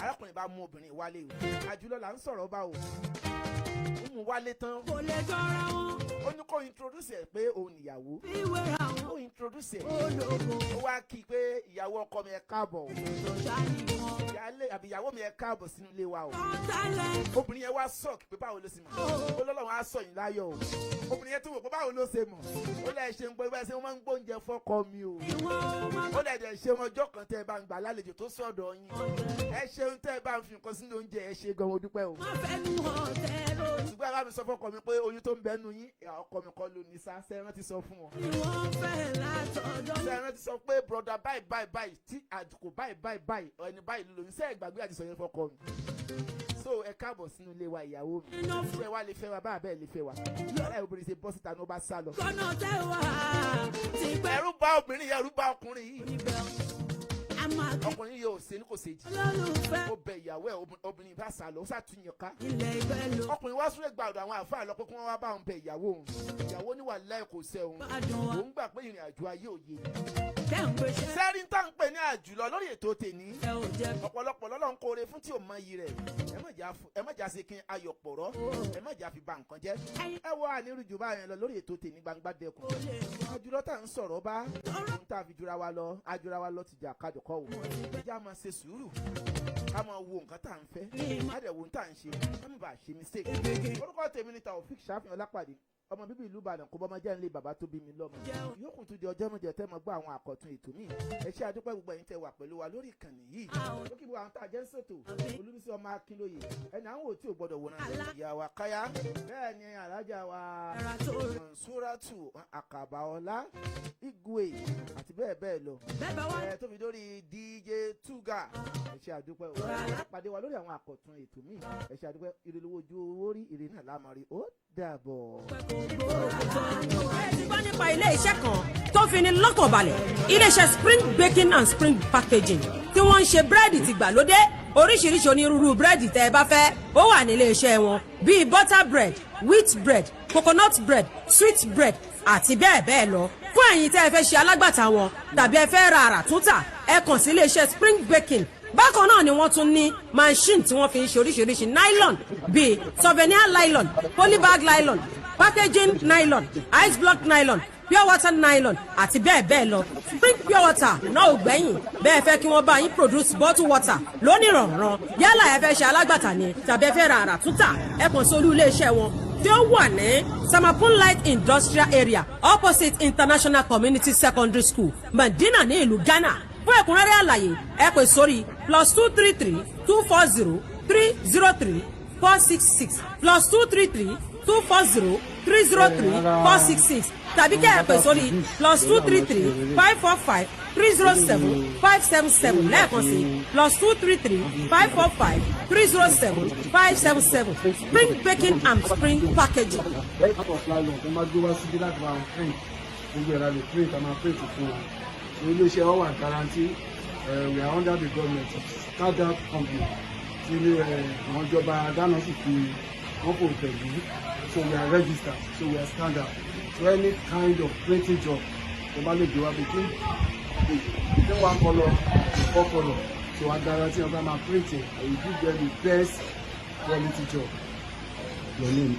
Arákùnrin bá mú obìnrin wálé o. Àjùlọ là ń sọ̀rọ̀ bá o. Ó mú wálé tán, Kò lè jọra wọn. ó ní kó kó introduce ẹ̀ pé òun nìyàwó. Ìwé àwọn Ó introduce ẹ̀. ológo. Ó wá kí i pé ìyàwó ọkọ mi, ẹ káàbọ̀ o. Tó ṣáni wọn. Ìyáálé àbí ìyàwó mi, ẹ káàbọ̀ sínú ilé wa o. Tọ́tálẹ̀. Obìnrin yẹn wá sọ̀kì pé báwo ló ṣe mọ̀. Ó lọ́lọ́run á sọ yín láyọ̀ o. Obìnrin yẹn tún wò pé báwo ló ṣe mọ̀. Ó lẹ́ ṣe ń gbọ́ ibà ṣe wọ́n máa ń gbóúnjẹ fọ́kọ mi o. Ìwọ̀n máa Ó lẹ̀ dẹ̀ ṣe wọn ọjọ́ kan tẹ́ ẹ bá ń gbà lálejò tó sọ̀dọ̀ yín. Ẹ ṣeun tẹ́ ẹ bá ń fi nǹkan sínú oúnjẹ, ẹ ṣe gan, mo dúpẹ́ o. Má fẹ́nu ọ̀tẹ̀ ròyìn. Ṣùgbọ́n ẹ bá mi sọ fọ́kọ mi pé oyún tó ń bẹ́nu yín, ọkọ mi kọ́ ló ní sá. Ṣé ẹ rántí sọ fún wọn? Ni wọ́n fẹ́ látọ̀dọ̀. Ṣé ẹ rántí sọ pé brother báyìí báyìí báyìí tí àdùkò báyìí báyìí báyìí, ẹni báyìí ló lóyún? Ṣé ẹ gbàgbé àti sọ yẹn fọ́kọ mi? So ẹ káàbọ̀ sínú ilé wa, ìyàwó mi. Iná fún Ṣé ẹ wá lè fẹ́ wa bá àbẹ́ lè fẹ́ wa? Ẹ obìnrin ṣe bọ́ síta ní ó bá sá lọ. Kọ́nà tẹ́ wà ti pẹ́. Ẹ̀rù bá obìnrin yẹn, ẹ̀rù bá ọkùnrin yìí. Níbẹ̀ a máa kí Ọkùnrin yìí ò ṣe ní kò ṣe jì. olólùfẹ́. Ó bẹ ìyàwó ẹ̀, obìnrin bá sá lọ, ó ṣàtúnyàn ká. Ilẹ̀ ìgbẹ́ ló Ọkùnrin wá súré gba ọ̀dọ̀ àwọn àáfàá lọ pé kí wọ́n wá bá òun bẹ ìyàwó òun. Ìyàwó ní wàláhì kò ṣe òun. Bá dùn wá. Òun gbà pé ìrìn àjò ayé òye. Tẹ́ ń gbéṣẹ́. Sẹ́rí tá ń pè ní àjùlọ lórí ètò tèní. Ẹ ò jẹ́ Ọ̀pọ̀lọpọ̀ lọ́lọ́run kóore fún tí ò mọ iyì rẹ̀. Ẹ má jà ṣe kí n ayọ̀ pọ̀rọ́. Ẹ má jà fi ba nǹkan jẹ́. Ẹ wọ ànírú jù báyẹn lọ lórí ètò tèní, gbangba dẹkùn. Kó lè mọ̀. Àjùlọ tá à ń sọ̀rọ̀ bá ohun tá a fi jura wa lọ, àjùra wa lọ ti jà kájọ kọ́ wò. Ẹ jẹ́ á máa ṣe sùúrù, ká máa wo nǹkan tá à ń fẹ́, ká dẹ̀ wo ohun tá à ń ṣe, ká má bàa ṣe mistake. Orúkọ tèmi ni Taofik Ṣàfihàn Ọlápàdé, ọmọ bíbí ìlú Ìbàdàn, kó bọ́mọ jẹ́ nílé bàbá tó bí mi lọ́mọ. Yókùn tún di ọjọ́ mẹ́jọ tẹ́ mọ gbọ́ àwọn àkọ́tún ètò míì. Ẹ ṣé, àdúpẹ́ gbogbo ẹ̀yin tẹ́ wà pẹ̀lú wa lórí ìkànnì yìí. Lókè gbogbo àwọn tá a jẹ́ ń ṣètò, Olúbísí ọmọ Akínlóye, ẹni àwọn òtí ò gbọ́dọ̀ wòran, ìyá wa káyá, bẹ́ẹ̀ ni alájà wa Ara tó rẹ̀. Mansuratu Àkàbà Ọlá Igwe àti bẹ́ẹ̀ bẹ́ẹ̀ lọ. Bẹ́ẹ̀ bá wá. Ẹ tó fi dórí DJ Tuga, ẹ ṣé, àdúpẹ́ o. Pàdé wa lórí àwọn àkọ́tún ètò míì. Ẹ ṣé, àdúpẹ́. Ire lówó ojú owó rí, ire náà lámọ̀rí. Ó dàbọ̀. Pẹ́ kò gbóòótọ́. Ẹ ti gbọ́ nípa ilé iṣẹ́ kan tó fi ní lọ́kàn balẹ̀, iléeṣẹ́ Spring Baking and Spring Packaging, tí wọ́n ń ṣe búrẹ́dì tìgbàlódé. Oríṣiríṣi onírúurú búrẹ́dì tẹ́ ẹ bá fẹ́, ó wà nílé iṣẹ́ wọn, bíi butter bread, wheat bread, coconut bread, sweet bread àti bẹ́ẹ̀ bẹ́ẹ̀ lọ. Fún ẹ̀yin tẹ́ ẹ fẹ́ ṣe alágbàtà wọn tàbí ẹ fẹ́ ra àrà túntà, ẹ kàn sí iléeṣẹ́ Spring Baking. Bákan náà ni wọ́n tún ní machine tí wọ́n fi ń ṣe oríṣiríṣi nylon, bíi souvenir nylon, polybag nylon, packaging nylon, ice block nylon, pure water nylon àti bẹ́ẹ̀ bẹ́ẹ̀ lọ. Spring pure water náà ò gbẹ́yìn. Bẹ́ẹ̀ fẹ́ kí wọ́n bá yín produce bottle water lónìrànràn, yálà ẹ fẹ́ ṣe alágbàtà ni tàbí ẹ fẹ́ ra àrà túntà, ẹ kàn sí olú iléeṣẹ́ wọn tí ó wà ní Samapun Light Industrial Area, opposite International Community Secondary School, Madina, ní ìlú Ghana. Fún ẹ̀kúnrẹ́rẹ́ àlàyé, ẹ pè sórí +233 240 303 466, +233 240 303 466, tàbí kẹ́ ẹ pè sórí +233 545 307 577. Lẹ́ẹ̀kan sí, +233 545 307 577. Spring Baking and Spring Packaging. Out of nylon tó máa gbé wá síbí láti máa print, gbogbo ẹ̀rọ lè print, a máa print fún wọn. So iléeṣẹ́ wa wà guarantee. We are under the government standard company tí ilé àwọn ìjọba Ghana sì fi wọ́n kò tẹ̀lé. So we are registered, so we are standard. So any kind of printing job tó bá lè gbé wá between one colour to four colour, so I guarantee wọn bá máa print it and you give them the best quality job. Your name?